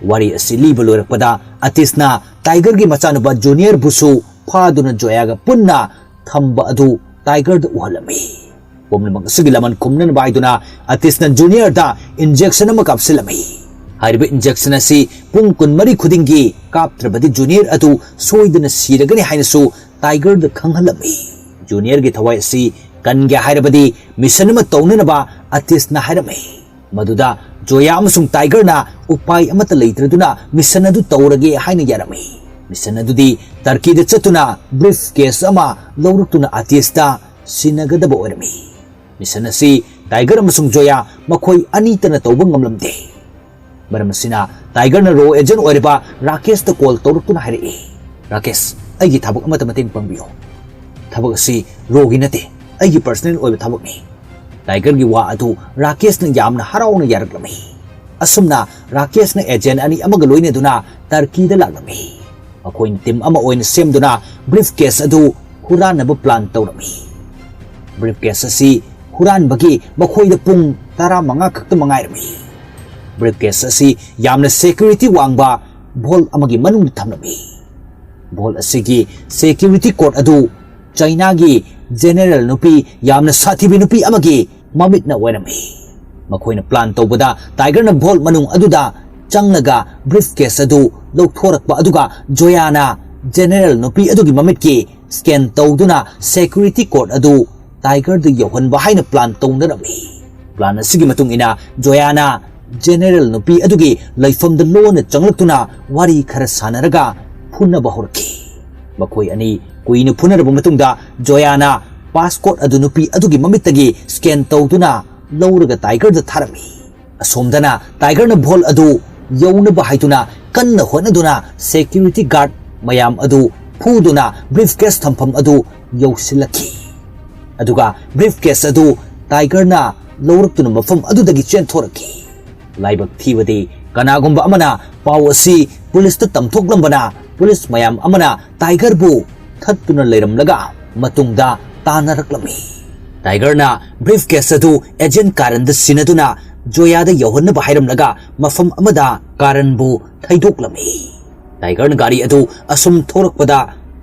ꯋꯥꯔꯤ ꯑꯁꯤ ꯂꯤꯕ ꯂꯣꯏꯔꯛꯄꯗ ꯑꯇꯤꯁꯅ ꯇꯥꯏꯒꯔꯒꯤ ꯃꯆꯥꯅꯨꯄꯥ ꯖꯨꯅꯤꯌꯔꯕꯨꯁꯨ ꯐꯥꯗꯨꯅ ꯖꯣꯌꯥꯒ ꯄꯨꯟꯅ ꯊꯝꯕ ꯑꯗꯨ ꯇꯥꯏꯒꯔꯗ ꯎꯍꯜꯂꯝꯃꯤ꯫ ꯄꯨꯝꯅꯃꯛ ꯑꯁꯤꯒꯤ ꯂꯃꯟ ꯈꯨꯝꯅꯅꯕ ꯍꯥꯏꯗꯨꯅ ꯑꯇꯤꯁꯅ ꯖꯨꯅꯤꯌꯔꯗ ꯏꯟꯖꯦꯛꯁꯟ ꯑꯃ ꯀꯥꯞꯁꯤꯜꯂꯝꯃꯤ꯫ ꯍꯥꯏꯔꯤꯕ ꯏꯟꯖꯦꯛꯁꯟ ꯑꯁꯤ ꯄꯨꯡ ꯀꯨꯟꯃꯔꯤ ꯈꯨꯗꯤꯡꯒꯤ ꯀꯥꯞꯇ꯭ꯔꯕꯗꯤ ꯖꯨꯅꯤꯌꯔ ꯑꯗꯨ ꯁꯣꯏꯗꯅ ꯁꯤꯔꯒꯅꯤ ꯍꯥꯏꯅꯁꯨ ꯇꯥꯏꯒꯔꯗ ꯈꯪꯍꯜꯂꯝꯃꯤ꯫ ꯖꯨꯅꯤꯌꯔꯒꯤ ꯊꯋꯥꯏ ꯑꯁꯤ ꯀꯟꯒꯦ ꯍꯥꯏꯔꯕꯗꯤ ꯃꯤꯁꯟ ꯑꯃ ꯇꯧꯅꯅꯕ ꯑꯇꯤꯁꯅ ꯍꯥꯏꯔꯝꯃꯤ꯫ ꯃꯗꯨꯗ ꯖꯣꯌꯥ ꯑꯃꯁꯨꯡ ꯇꯥꯏꯒꯔꯅ ꯎꯄꯥꯏ ꯑꯃꯠꯇ ꯂꯩꯇ꯭ꯔꯗꯨꯅ ꯃꯤꯁꯟ ꯑꯗꯨ ꯇꯧꯔꯒꯦ ꯍꯥꯏꯅ ꯌꯥꯔꯝꯃꯤ꯫ ꯃꯤꯁꯟ ꯑꯗꯨꯗꯤ ꯇꯔꯀꯤꯗ ꯆꯠꯇꯨꯅ ꯕ꯭ꯔꯤꯐ ꯀꯦꯁ ꯑꯃ ꯂꯧꯔꯛꯇꯨꯅ ꯑꯇꯤꯁꯇ ꯁꯤꯟꯅꯒꯗꯕ ꯑꯣꯏꯔꯝꯃꯤ꯫ ꯃꯤꯁꯟ ꯑꯁꯤ ꯇꯥꯏꯒꯔ ꯑꯃꯁꯨꯡ ꯖꯣꯌꯥ ꯃꯈꯣꯏ ꯑꯅꯤꯇꯅ ꯇꯧꯕ ꯉꯝꯂꯝꯗꯦ꯫ ꯃꯔꯝ ꯑꯁꯤꯅ ꯇꯥꯏꯒꯔꯅ ꯔꯣ ꯑꯦꯖꯦꯟ ꯑꯣꯏꯔꯤꯕ ꯔꯥꯀꯦꯁꯇ ꯀꯣꯜ ꯇꯧꯔꯛꯇꯨꯅ ꯍꯥꯏꯔꯛꯏ, "ꯔꯥꯀꯦꯁ, ꯑꯩꯒꯤ ꯊꯕꯛ ꯑꯃꯠꯇ ꯃꯇꯦꯡ ꯄꯥꯡꯕꯤꯌꯨ꯫ ꯊꯕꯛ ꯑꯁꯤ ꯔꯣꯒꯤ ꯅꯠꯇꯦ, ꯑꯩꯒꯤ ꯄꯔꯁꯅꯦꯜ ꯑꯣꯏꯕ ꯊꯕꯛꯅꯤ꯫" ꯇꯥꯏꯒꯔꯒꯤ ꯋꯥ ꯑꯗꯨ ꯔꯥꯀꯦꯁꯅ ꯌꯥꯝꯅ ꯍꯔꯥꯎꯅ ꯌꯥꯔꯛꯂꯝꯃꯤ꯫ ꯑꯁꯨꯝꯅ ꯔꯥꯀꯦꯁꯅ ꯑꯦꯖꯦꯟ ꯑꯅꯤ ꯑꯃꯒ ꯂꯣꯏꯅꯗꯨꯅ ꯇꯔꯀꯤꯗ ꯂꯥꯛꯂꯝꯃꯤ꯫ ꯃꯈꯣꯏꯅ ꯇꯤꯝ ꯑꯃ ꯑꯣꯏꯅ ꯁꯦꯝꯗꯨꯅ ꯕ꯭ꯔꯤꯐ ꯀꯦꯁ ꯑꯗꯨ ꯍꯨꯔꯥꯟꯅꯕ ꯄ꯭ꯂꯥꯟ ꯇꯧꯔꯝꯃꯤ꯫ ꯕ꯭ꯔꯤꯐ ꯀꯦꯁ ꯑꯁꯤ ꯍꯨꯔꯥꯟꯕꯒꯤ ꯃꯈꯣꯏꯗ ꯄꯨꯡ ꯇꯔꯥꯃꯉꯥ ꯈꯛꯇ ꯃꯉꯥꯏꯔꯝꯃꯤ꯫ ꯕ꯭ꯔꯤꯐ ꯀꯦꯁ ꯑꯁꯤ ꯌꯥꯝꯅ ꯁꯦꯀ꯭ꯌꯨꯔꯤꯇꯤ ꯋꯥꯡꯕ ꯚꯣꯜ ꯑꯃꯒꯤ ꯃꯅꯨꯡꯗ ꯊꯝꯂꯝꯃꯤ꯫ ꯚꯣꯜ ꯑꯁꯤꯒꯤ ꯁꯦꯀ꯭ꯌꯨꯔꯤꯇꯤ ꯀꯣꯗ ꯑꯗꯨ ꯆꯥꯏꯅꯥꯒꯤ ꯖꯦꯅꯦꯔꯦꯜ ꯅꯨꯄꯤ, ꯌꯥꯝꯅ ꯁꯥꯊꯤꯕꯤ ꯅꯨꯄꯤ ꯑꯃꯒꯤ ꯃꯃꯤꯠꯅ ꯑꯣꯏꯔꯝꯃꯤ꯫ ꯃꯈꯣꯏꯅ ꯄ꯭ꯂꯥꯟ ꯇꯧꯕꯗ ꯇꯥꯏꯒꯔꯅ ꯚꯣꯜ ꯃꯅꯨꯡ ꯑꯗꯨꯗ ꯆꯪꯂꯒ ꯕ꯭ꯔꯤꯐ ꯀꯦꯁ ꯑꯗꯨ ꯂꯧꯊꯣꯔꯛꯄ, ꯑꯗꯨꯒ ꯖꯣꯌꯥꯅ ꯖꯦꯅꯦꯔꯦꯜ ꯅꯨꯄꯤ ꯑꯗꯨꯒꯤ ꯃꯃꯤꯠꯀꯤ ꯁ꯭ꯀꯦꯟ ꯇꯧꯗꯨꯅ ꯁꯦꯀ꯭ꯌꯨꯔꯤꯇꯤ ꯀꯣꯗ ꯑꯗꯨ ꯇꯥꯏꯒꯔꯗ ꯌꯧꯍꯟꯕ ꯍꯥꯏꯅ ꯄ꯭ꯂꯥꯟ ꯇꯧꯅꯔꯝꯃꯤ꯫ ꯄ꯭ꯂꯥꯟ ꯑꯁꯤꯒꯤ ꯃꯇꯨꯡ ꯏꯟꯅ ꯖꯣꯌꯥꯅ ꯖꯦꯅꯦꯔꯦꯜ ꯅꯨꯄꯤ ꯑꯗꯨꯒꯤ ꯂꯩꯐꯝꯗ ꯂꯣꯟꯅ ꯆꯪꯂꯛꯇꯨꯅ ꯋꯥꯔꯤ ꯈꯔ ꯁꯥꯟꯅꯔꯒ ꯐꯨꯅꯕ ꯍꯧꯔꯛꯈꯤ꯫ ꯃꯈꯣꯏ ꯑꯅꯤ ꯀꯨꯏꯅ ꯐꯨꯅꯔꯕ ꯃꯇꯨꯡꯗ ꯖꯣꯌꯥꯅ ꯄꯥꯁꯀꯣꯗ ꯑꯗꯨ ꯅꯨꯄꯤ ꯑꯗꯨꯒꯤ ꯃꯃꯤꯠꯇꯒꯤ ꯁ꯭ꯀꯦꯟ ꯇꯧꯗꯨꯅ ꯂꯧꯔꯒ ꯇꯥꯏꯒꯔꯗ ꯊꯥꯔꯝꯃꯤ꯫ ꯑꯁꯣꯝꯗꯅ ꯇꯥꯏꯒꯔꯅ ꯚꯣꯜ ꯑꯗꯨ ꯌꯧꯅꯕ ꯍꯥꯏꯗꯨꯅ ꯀꯟꯅ ꯍꯣꯠꯅꯗꯨꯅ ꯁꯦꯀ꯭ꯌꯨꯔꯤꯇꯤ ꯒꯥꯔꯗ ꯃꯌꯥꯝ ꯑꯗꯨ ꯐꯨꯗꯨꯅ ꯕ꯭ꯔꯤꯐ ꯀꯦꯁ ꯊꯝꯐꯝ ꯑꯗꯨ ꯌꯧꯁꯤꯜꯂꯛꯈꯤ꯫ ꯑꯗꯨꯒ ꯕ꯭ꯔꯤꯐ ꯀꯦꯁ ꯑꯗꯨ ꯇꯥꯏꯒꯔꯅ ꯂꯧꯔꯛꯇꯨꯅ ꯃꯐꯝ ꯑꯗꯨꯗꯒꯤ ꯆꯦꯟꯊꯣꯔꯛꯈꯤ꯫ ꯂꯥꯏꯕꯛ ꯊꯤꯕꯗꯤ, ꯀꯅꯥꯒꯨꯝꯕ ꯑꯃꯅ ꯄꯥꯎ ꯑꯁꯤ ꯄꯨꯂꯤꯁꯇ ꯇꯝꯊꯣꯛꯂꯝꯕꯅ ꯄꯨꯂꯤꯁ ꯃꯌꯥꯝ ꯑꯃꯅ ꯇꯥꯏꯒꯔꯕꯨ ꯊꯠꯇꯨꯅ ꯂꯩꯔꯝꯂꯒ ꯃꯇꯨꯡꯗ ꯇꯥꯟꯅꯔꯛꯂꯝꯃꯤ꯫ ꯇꯥꯏꯒꯔꯅ ꯕ꯭ꯔꯤꯐ ꯀꯦꯁ ꯑꯗꯨ ꯑꯦꯖꯦꯟ ꯀꯥꯔꯟꯗ ꯁꯤꯟꯅꯗꯨꯅ ꯖꯣꯌꯥꯗ ꯌꯧꯍꯟꯅꯕ ꯍꯥꯏꯔꯝꯂꯒ ꯃꯐꯝ ꯑꯃꯗ ꯀꯥꯔꯟꯕꯨ ꯊꯩꯗꯣꯛꯂꯝꯃꯤ꯫ ꯇꯥꯏꯒꯔꯅ ꯒꯥꯔꯤ ꯑꯗꯨ ꯑꯁꯨꯝ ꯊꯧꯔꯛꯄꯗ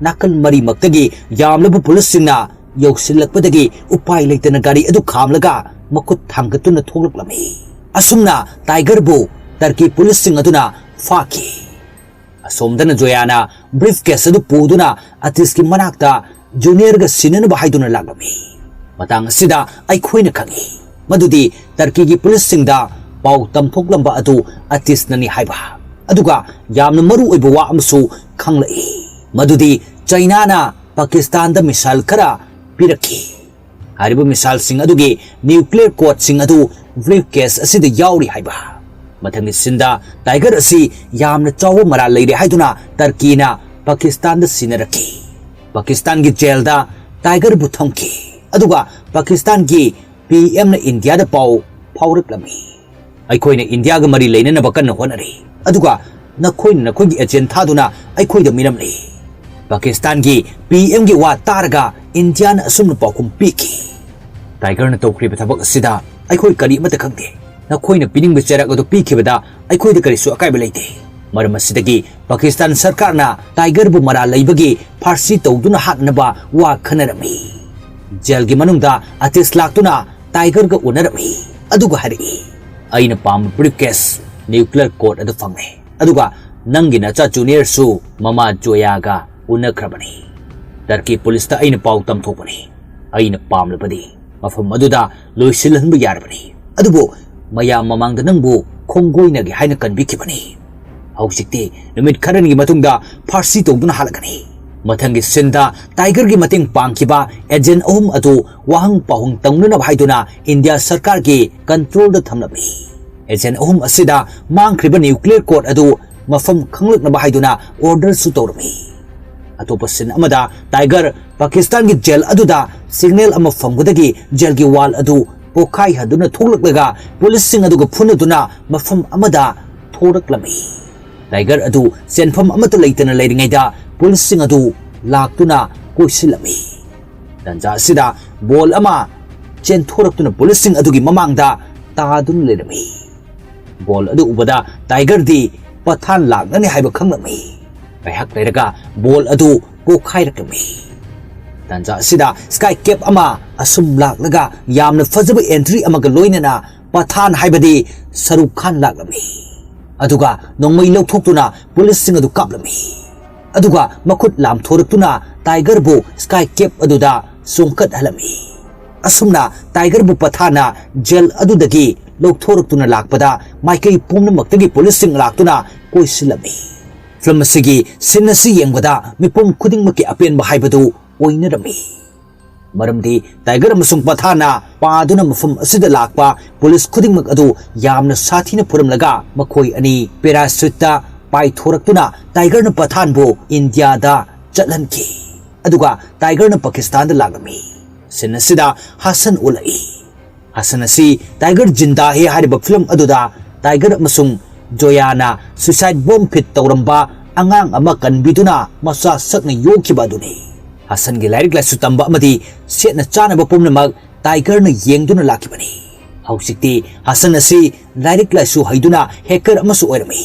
ꯅꯥꯀꯜ ꯃꯔꯤꯃꯛꯇꯒꯤ ꯌꯥꯝꯂꯕ ꯄꯨꯂꯤꯁꯁꯤꯡꯅ ꯌꯧꯁꯤꯜꯂꯛꯄꯗꯒꯤ ꯎꯄꯥꯏ ꯂꯩꯇꯅ ꯒꯥꯔꯤ ꯑꯗꯨ ꯈꯥꯝꯂꯒ ꯃꯈꯨꯠ ꯊꯥꯡꯒꯠꯇꯨꯅ ꯊꯣꯛꯂꯛꯂꯝꯃꯤ꯫ ꯑꯁꯨꯝꯅ ꯇꯥꯏꯒꯔꯕꯨ ꯇꯔꯀꯤ ꯄꯨꯂꯤꯁꯁꯤꯡ ꯑꯗꯨꯅ ꯐꯥꯈꯤ꯫ ꯑꯁꯣꯝꯗꯅ ꯖꯣꯌꯥꯅ ꯕ꯭ꯔꯤꯐ ꯀꯦꯁ ꯑꯗꯨ ꯄꯨꯗꯨꯅ ꯑꯇꯤꯁꯀꯤ ꯃꯅꯥꯛꯇ ꯖꯨꯅꯤꯌꯔꯒ ꯁꯤꯟꯅꯅꯕ ꯍꯥꯏꯗꯨꯅ ꯂꯥꯛꯂꯝꯃꯤ꯫ ꯃꯇꯥꯡ ꯑꯁꯤꯗ ꯑꯩꯈꯣꯏꯅ ꯈꯪꯏ ꯃꯗꯨꯗꯤ ꯇꯔꯀꯤꯒꯤ ꯄꯨꯂꯤꯁꯁꯤꯡꯗ ꯄꯥꯎ ꯇꯝꯊꯣꯛꯂꯝꯕ ꯑꯗꯨ ꯑꯇꯤꯁꯅꯅꯤ ꯍꯥꯏꯕ꯫ ꯑꯗꯨꯒ ꯌꯥꯝꯅ ꯃꯔꯨ ꯑꯣꯏꯕ ꯋꯥ ꯑꯃꯁꯨ ꯈꯪꯂꯛꯏ, ꯃꯗꯨꯗꯤ ꯆꯩꯅꯥꯅ ꯄꯥꯀꯤꯁꯇꯥꯟꯗ ꯃꯤꯁꯥꯏꯜ ꯈꯔ ꯄꯤꯔꯛꯈꯤ꯫ ꯍꯥꯏꯔꯤꯕ ꯃꯤꯁꯥꯏꯜꯁꯤꯡ ꯑꯗꯨꯒꯤ ꯅ꯭ꯌꯨꯀ꯭ꯂꯤꯌꯔ ꯀꯣꯗꯁꯤꯡ ꯑꯗꯨ ꯕ꯭ꯔꯤꯐ ꯀꯦꯁ ꯑꯁꯤꯗ ꯌꯥꯎꯔꯤ ꯍꯥꯏꯕ꯫ ꯃꯊꯪꯒꯤ ꯁꯤꯟꯗ ꯇꯥꯏꯒꯔ ꯑꯁꯤ ꯌꯥꯝꯅ ꯆꯥꯎꯕ ꯃꯔꯥꯜ ꯂꯩꯔꯦ ꯍꯥꯏꯗꯨꯅ ꯇꯔꯀꯤꯅ ꯄꯥꯀꯤꯁꯇꯥꯟꯗ ꯁꯤꯟꯅꯔꯛꯈꯤ꯫ ꯄꯥꯀꯤꯁꯇꯥꯟꯒꯤ ꯖꯦꯜꯗ ꯇꯥꯏꯒꯔꯕꯨ ꯊꯝꯈꯤ꯫ ꯑꯗꯨꯒ ꯄꯥꯀꯤꯁꯇꯥꯟꯒꯤ ꯄꯤ ꯑꯦꯝꯅ ꯏꯟꯗꯤꯌꯥꯗ ꯄꯥꯎ ꯐꯥꯎꯔꯛꯂꯝꯃꯤ꯫ ꯑꯩꯈꯣꯏꯅ ꯏꯟꯗꯤꯌꯥꯒ ꯃꯔꯤ ꯂꯩꯅꯅꯕ ꯀꯟꯅ ꯍꯣꯠꯅꯔꯤ, ꯑꯗꯨꯒ ꯅꯈꯣꯏꯅ ꯅꯈꯣꯏꯒꯤ ꯑꯦꯖꯦꯟꯠ ꯊꯥꯗꯨꯅ ꯑꯩꯈꯣꯏꯗ ꯃꯤꯔꯝꯂꯤ꯫ ꯄꯥꯀꯤꯁꯇꯥꯟꯒꯤ ꯄꯤ ꯑꯦꯝꯒꯤ ꯋꯥ ꯇꯥꯔꯒ ꯏꯟꯗꯤꯌꯥꯅ ꯑꯁꯨꯝꯅ ꯄꯥꯎꯈꯨꯝ ꯄꯤꯈꯤ, ꯇꯥꯏꯒꯔꯅ ꯇꯧꯈ꯭ꯔꯤꯕ ꯊꯕꯛ ꯑꯁꯤꯗ ꯑꯩꯈꯣꯏ ꯀꯔꯤ ꯑꯃꯠꯇ ꯈꯪꯗꯦ꯫ ꯅꯈꯣꯏꯅ ꯄꯤꯅꯤꯡꯕ ꯆꯩꯔꯥꯛ ꯑꯗꯨ ꯄꯤꯈꯤꯕꯗ ꯑꯩꯈꯣꯏꯗ ꯀꯔꯤꯁꯨ ꯑꯀꯥꯏꯕ ꯂꯩꯇꯦ꯫ ꯃꯔꯝ ꯑꯁꯤꯗꯒꯤ ꯄꯥꯀꯤꯁꯇꯥꯟ ꯁꯔꯀꯥꯔꯅ ꯇꯥꯏꯒꯔꯕꯨ ꯃꯔꯥꯜ ꯂꯩꯕꯒꯤ ꯐꯥꯔꯁꯤ ꯇꯧꯗꯨꯅ ꯍꯥꯠꯅꯕ ꯋꯥ ꯈꯟꯅꯔꯝꯃꯤ꯫ ꯖꯦꯜꯒꯤ ꯃꯅꯨꯡꯗ ꯑꯇꯤꯁ ꯂꯥꯛꯇꯨꯅ ꯇꯥꯏꯒꯔꯒ ꯎꯅꯔꯝꯃꯤ꯫ ꯑꯗꯨꯒ ꯍꯥꯏꯔꯛꯏ, "ꯑꯩꯅ ꯄꯥꯝꯕ ꯕ꯭ꯔꯤꯐ ꯀꯦꯁ ꯅ꯭ꯌꯨꯀ꯭ꯂꯤꯌꯔ ꯀꯣꯗ ꯑꯗꯨ ꯐꯪꯂꯦ꯫ ꯑꯗꯨꯒ ꯅꯪꯒꯤ ꯅꯆꯥ ꯖꯨꯅꯤꯌꯔꯁꯨ ꯃꯃꯥ ꯖꯣꯌꯥꯒ ꯎꯅꯈ꯭ꯔꯕꯅꯤ꯫ ꯇꯔꯀꯤ ꯄꯨꯂꯤꯁꯇ ꯑꯩꯅ ꯄꯥꯎ ꯇꯝꯊꯣꯛꯄꯅꯤ꯫ ꯑꯩꯅ ꯄꯥꯝꯂꯕꯗꯤ ꯃꯐꯝ ꯑꯗꯨꯗ ꯂꯣꯏꯁꯤꯜꯍꯟꯕ ꯌꯥꯔꯕꯅꯤ꯫ ꯑꯗꯨꯕꯨ ꯃꯌꯥꯝ ꯃꯃꯥꯡꯗ ꯅꯪꯕꯨ ꯈꯣꯡꯒꯣꯏꯅꯒꯦ ꯍꯥꯏꯅ ꯀꯟꯕꯤꯈꯤꯕꯅꯤ꯫ ꯍꯧꯖꯤꯛꯇꯤ ꯅꯨꯃꯤꯠ ꯈꯔꯅꯤꯒꯤ ꯃꯇꯨꯡꯗ ꯐꯥꯔꯁꯤ ꯇꯧꯗꯨꯅ ꯍꯜꯂꯛꯀꯅꯤ꯫" ꯃꯊꯪꯒꯤ ꯁꯤꯟꯗ ꯇꯥꯏꯒꯔꯒꯤ ꯃꯇꯦꯡ ꯄꯥꯡꯈꯤꯕ ꯑꯦꯖꯦꯟꯠ ꯑꯍꯨꯝ ꯑꯗꯨ ꯋꯥꯍꯪ ꯄꯥꯎꯍꯪ ꯇꯧꯅꯅꯕ ꯍꯥꯏꯗꯨꯅ ꯏꯟꯗꯤꯌꯥ ꯁꯔꯀꯥꯔꯒꯤ ꯀꯟꯇ꯭ꯔꯣꯜꯗ ꯊꯝꯂꯝꯃꯤ꯫ ꯑꯦꯖꯦꯟꯠ ꯑꯍꯨꯝ ꯑꯁꯤꯗ ꯃꯥꯡꯈ꯭ꯔꯤꯕ ꯅ꯭ꯌꯨꯀ꯭ꯂꯤꯌꯔ ꯀꯣꯗ ꯑꯗꯨ ꯃꯐꯝ ꯈꯪꯂꯛꯅꯕ ꯍꯥꯏꯗꯨꯅ ꯑꯣꯔꯗꯔꯁꯨ ꯇꯧꯔꯝꯃꯤ꯫ ꯑꯇꯣꯞꯄ ꯁꯤꯟ ꯑꯃꯗ ꯇꯥꯏꯒꯔ ꯄꯥꯀꯤꯁꯇꯥꯟꯒꯤ ꯖꯦꯜ ꯑꯗꯨꯗ ꯁꯤꯒꯅꯦꯜ ꯑꯃ ꯐꯪꯕꯗꯒꯤ ꯖꯦꯜꯒꯤ ꯋꯥꯜ ꯑꯗꯨ ꯄꯣꯈꯥꯏꯍꯟꯗꯨꯅ ꯊꯣꯛꯂꯛꯂꯒ ꯄꯨꯂꯤꯁꯁꯤꯡ ꯑꯗꯨꯒ ꯐꯨꯅꯗꯨꯅ ꯃꯐꯝ ꯑꯃꯗ ꯊꯣꯔꯛꯂꯝꯃꯤ꯫ ꯇꯥꯏꯒꯔ ꯑꯗꯨ ꯆꯦꯟꯐꯝ ꯑꯃꯠꯇ ꯂꯩꯇꯅ ꯂꯩꯔꯤꯉꯩꯗ ꯄꯨꯂꯤꯁꯁꯤꯡ ꯑꯗꯨ ꯂꯥꯛꯇꯨꯅ ꯀꯣꯏꯁꯤꯜꯂꯝꯃꯤ꯫ ꯇꯟꯖꯥ ꯑꯁꯤꯗ ꯕꯣꯜ ꯑꯃ ꯆꯦꯟꯊꯣꯔꯛꯇꯨꯅ ꯄꯨꯂꯤꯁꯁꯤꯡ ꯑꯗꯨꯒꯤ ꯃꯃꯥꯡꯗ ꯇꯥꯗꯨꯅ ꯂꯩꯔꯝꯃꯤ꯫ ꯕꯣꯜ ꯑꯗꯨ ꯎꯕꯗ ꯇꯥꯏꯒꯔꯗꯤ ꯄꯊꯥꯟ ꯂꯥꯛꯅꯅꯤ ꯍꯥꯏꯕ ꯈꯪꯂꯝꯃꯤ꯫ ꯉꯥꯏꯍꯥꯛ ꯂꯩꯔꯒ ꯕꯣꯜ ꯑꯗꯨ ꯄꯣꯈꯥꯏꯔꯛꯂꯝꯃꯤ꯫ ꯇꯥꯟꯖꯥ ꯑꯁꯤꯗ ꯁ꯭ꯀꯥꯏ ꯀꯦꯞ ꯑꯃ ꯑꯁꯨꯝ ꯂꯥꯛꯂꯒ ꯌꯥꯝꯅ ꯐꯖꯕ ꯑꯦꯟꯇ꯭ꯔꯤ ꯑꯃꯒ ꯂꯣꯏꯅꯅ ꯄꯊꯥꯟ ꯍꯥꯏꯕꯗꯤ ꯁꯔꯨꯛ ꯈꯥꯟ ꯂꯥꯛꯂꯝꯃꯤ꯫ ꯑꯗꯨꯒ ꯅꯣꯡꯃꯩ ꯂꯧꯊꯣꯛꯇꯨꯅ ꯄꯨꯂꯤꯁꯁꯤꯡ ꯑꯗꯨ ꯀꯥꯞꯂꯝꯃꯤ꯫ ꯑꯗꯨꯒ ꯃꯈꯨꯠ ꯂꯥꯝꯊꯣꯔꯛꯇꯨꯅ ꯇꯥꯏꯒꯔꯕꯨ ꯁ꯭ꯀꯥꯏ ꯀꯦꯞ ꯑꯗꯨꯗ ꯆꯣꯡꯈꯠꯍꯜꯂꯝꯃꯤ꯫ ꯑꯁꯨꯝꯅ ꯇꯥꯏꯒꯔꯕꯨ ꯄꯊꯥꯟꯅ ꯖꯦꯜ ꯑꯗꯨꯗꯒꯤ ꯂꯧꯊꯣꯔꯛꯇꯨꯅ ꯂꯥꯛꯄꯗ ꯃꯥꯏꯀꯩ ꯄꯨꯝꯅꯃꯛꯇꯒꯤ ꯄꯨꯂꯤꯁꯁꯤꯡ ꯂꯥꯛꯇꯨꯅ ꯀꯣꯏꯁꯤꯜꯂꯝꯃꯤ꯫ ꯐꯤꯂꯝ ꯑꯁꯤꯒꯤ ꯁꯤꯟ ꯑꯁꯤ ꯌꯦꯡꯕꯗ ꯃꯤꯄꯨꯝ ꯈꯨꯗꯤꯡꯃꯛꯀꯤ ꯑꯄꯦꯟꯕ ꯍꯥꯏꯕꯗꯨ ꯑꯣꯏꯅꯔꯝꯃꯤ꯫ ꯃꯔꯝꯗꯤ ꯇꯥꯏꯒꯔ ꯑꯃꯁꯨꯡ ꯄꯊꯥꯟꯅ ꯄꯥꯗꯨꯅ ꯃꯐꯝ ꯑꯁꯤꯗ ꯂꯥꯛꯄ ꯄꯨꯂꯤꯁ ꯈꯨꯗꯤꯡꯃꯛ ꯑꯗꯨ ꯌꯥꯝꯅ ꯁꯥꯊꯤꯅ ꯐꯨꯔꯝꯂꯒ ꯃꯈꯣꯏ ꯑꯅꯤ ꯄꯦꯔꯥꯁꯨꯠꯇ ꯄꯥꯏꯊꯣꯔꯛꯇꯨꯅ ꯇꯥꯏꯒꯔꯅ ꯄꯊꯥꯟꯕꯨ ꯏꯟꯗꯤꯌꯥꯗ ꯆꯠꯍꯟꯈꯤ꯫ ꯑꯗꯨꯒ ꯇꯥꯏꯒꯔꯅ ꯄꯥꯀꯤꯁꯇꯥꯟꯗ ꯂꯥꯛꯂꯝꯃꯤ꯫ ꯁꯤꯟ ꯑꯁꯤꯗ ꯍꯥꯁꯟ ꯎꯠꯂꯛꯏ꯫ ꯍꯥꯁꯟ ꯑꯁꯤ ꯇꯥꯏꯒꯔ ꯖꯤꯟꯗꯥ ꯍꯦ ꯍꯥꯏꯔꯤꯕ ꯐꯤꯂꯝ ꯑꯗꯨꯗ ꯇꯥꯏꯒꯔ ꯑꯃꯁꯨꯡ ꯖꯣꯌꯥꯅ suicide bomb fit ꯇꯧꯔꯝꯕ ꯑꯉꯥꯡ ꯑꯃ ꯀꯟꯕꯤꯗꯨꯅ ꯃꯆꯥ ꯁꯛꯅ ꯌꯣꯛꯈꯤꯕ ꯑꯗꯨꯅꯤ꯫ ꯍꯥꯁꯟꯒꯤ ꯂꯥꯏꯔꯤꯛ ꯂꯥꯏꯁꯨ ꯇꯝꯕ ꯑꯃꯗꯤ ꯁꯦꯠꯅ ꯆꯥꯅꯕ ꯄꯨꯝꯅꯃꯛ ꯇꯥꯏꯒꯔꯅ ꯌꯦꯡꯗꯨꯅ ꯂꯥꯛꯈꯤꯕꯅꯤ꯫ ꯍꯧꯖꯤꯛꯇꯤ ꯍꯥꯁꯟ ꯑꯁꯤ ꯂꯥꯏꯔꯤꯛ ꯂꯥꯏꯁꯨ ꯍꯩꯗꯨꯅ ꯍꯦꯀꯔ ꯑꯃꯁꯨ ꯑꯣꯏꯔꯝꯃꯤ꯫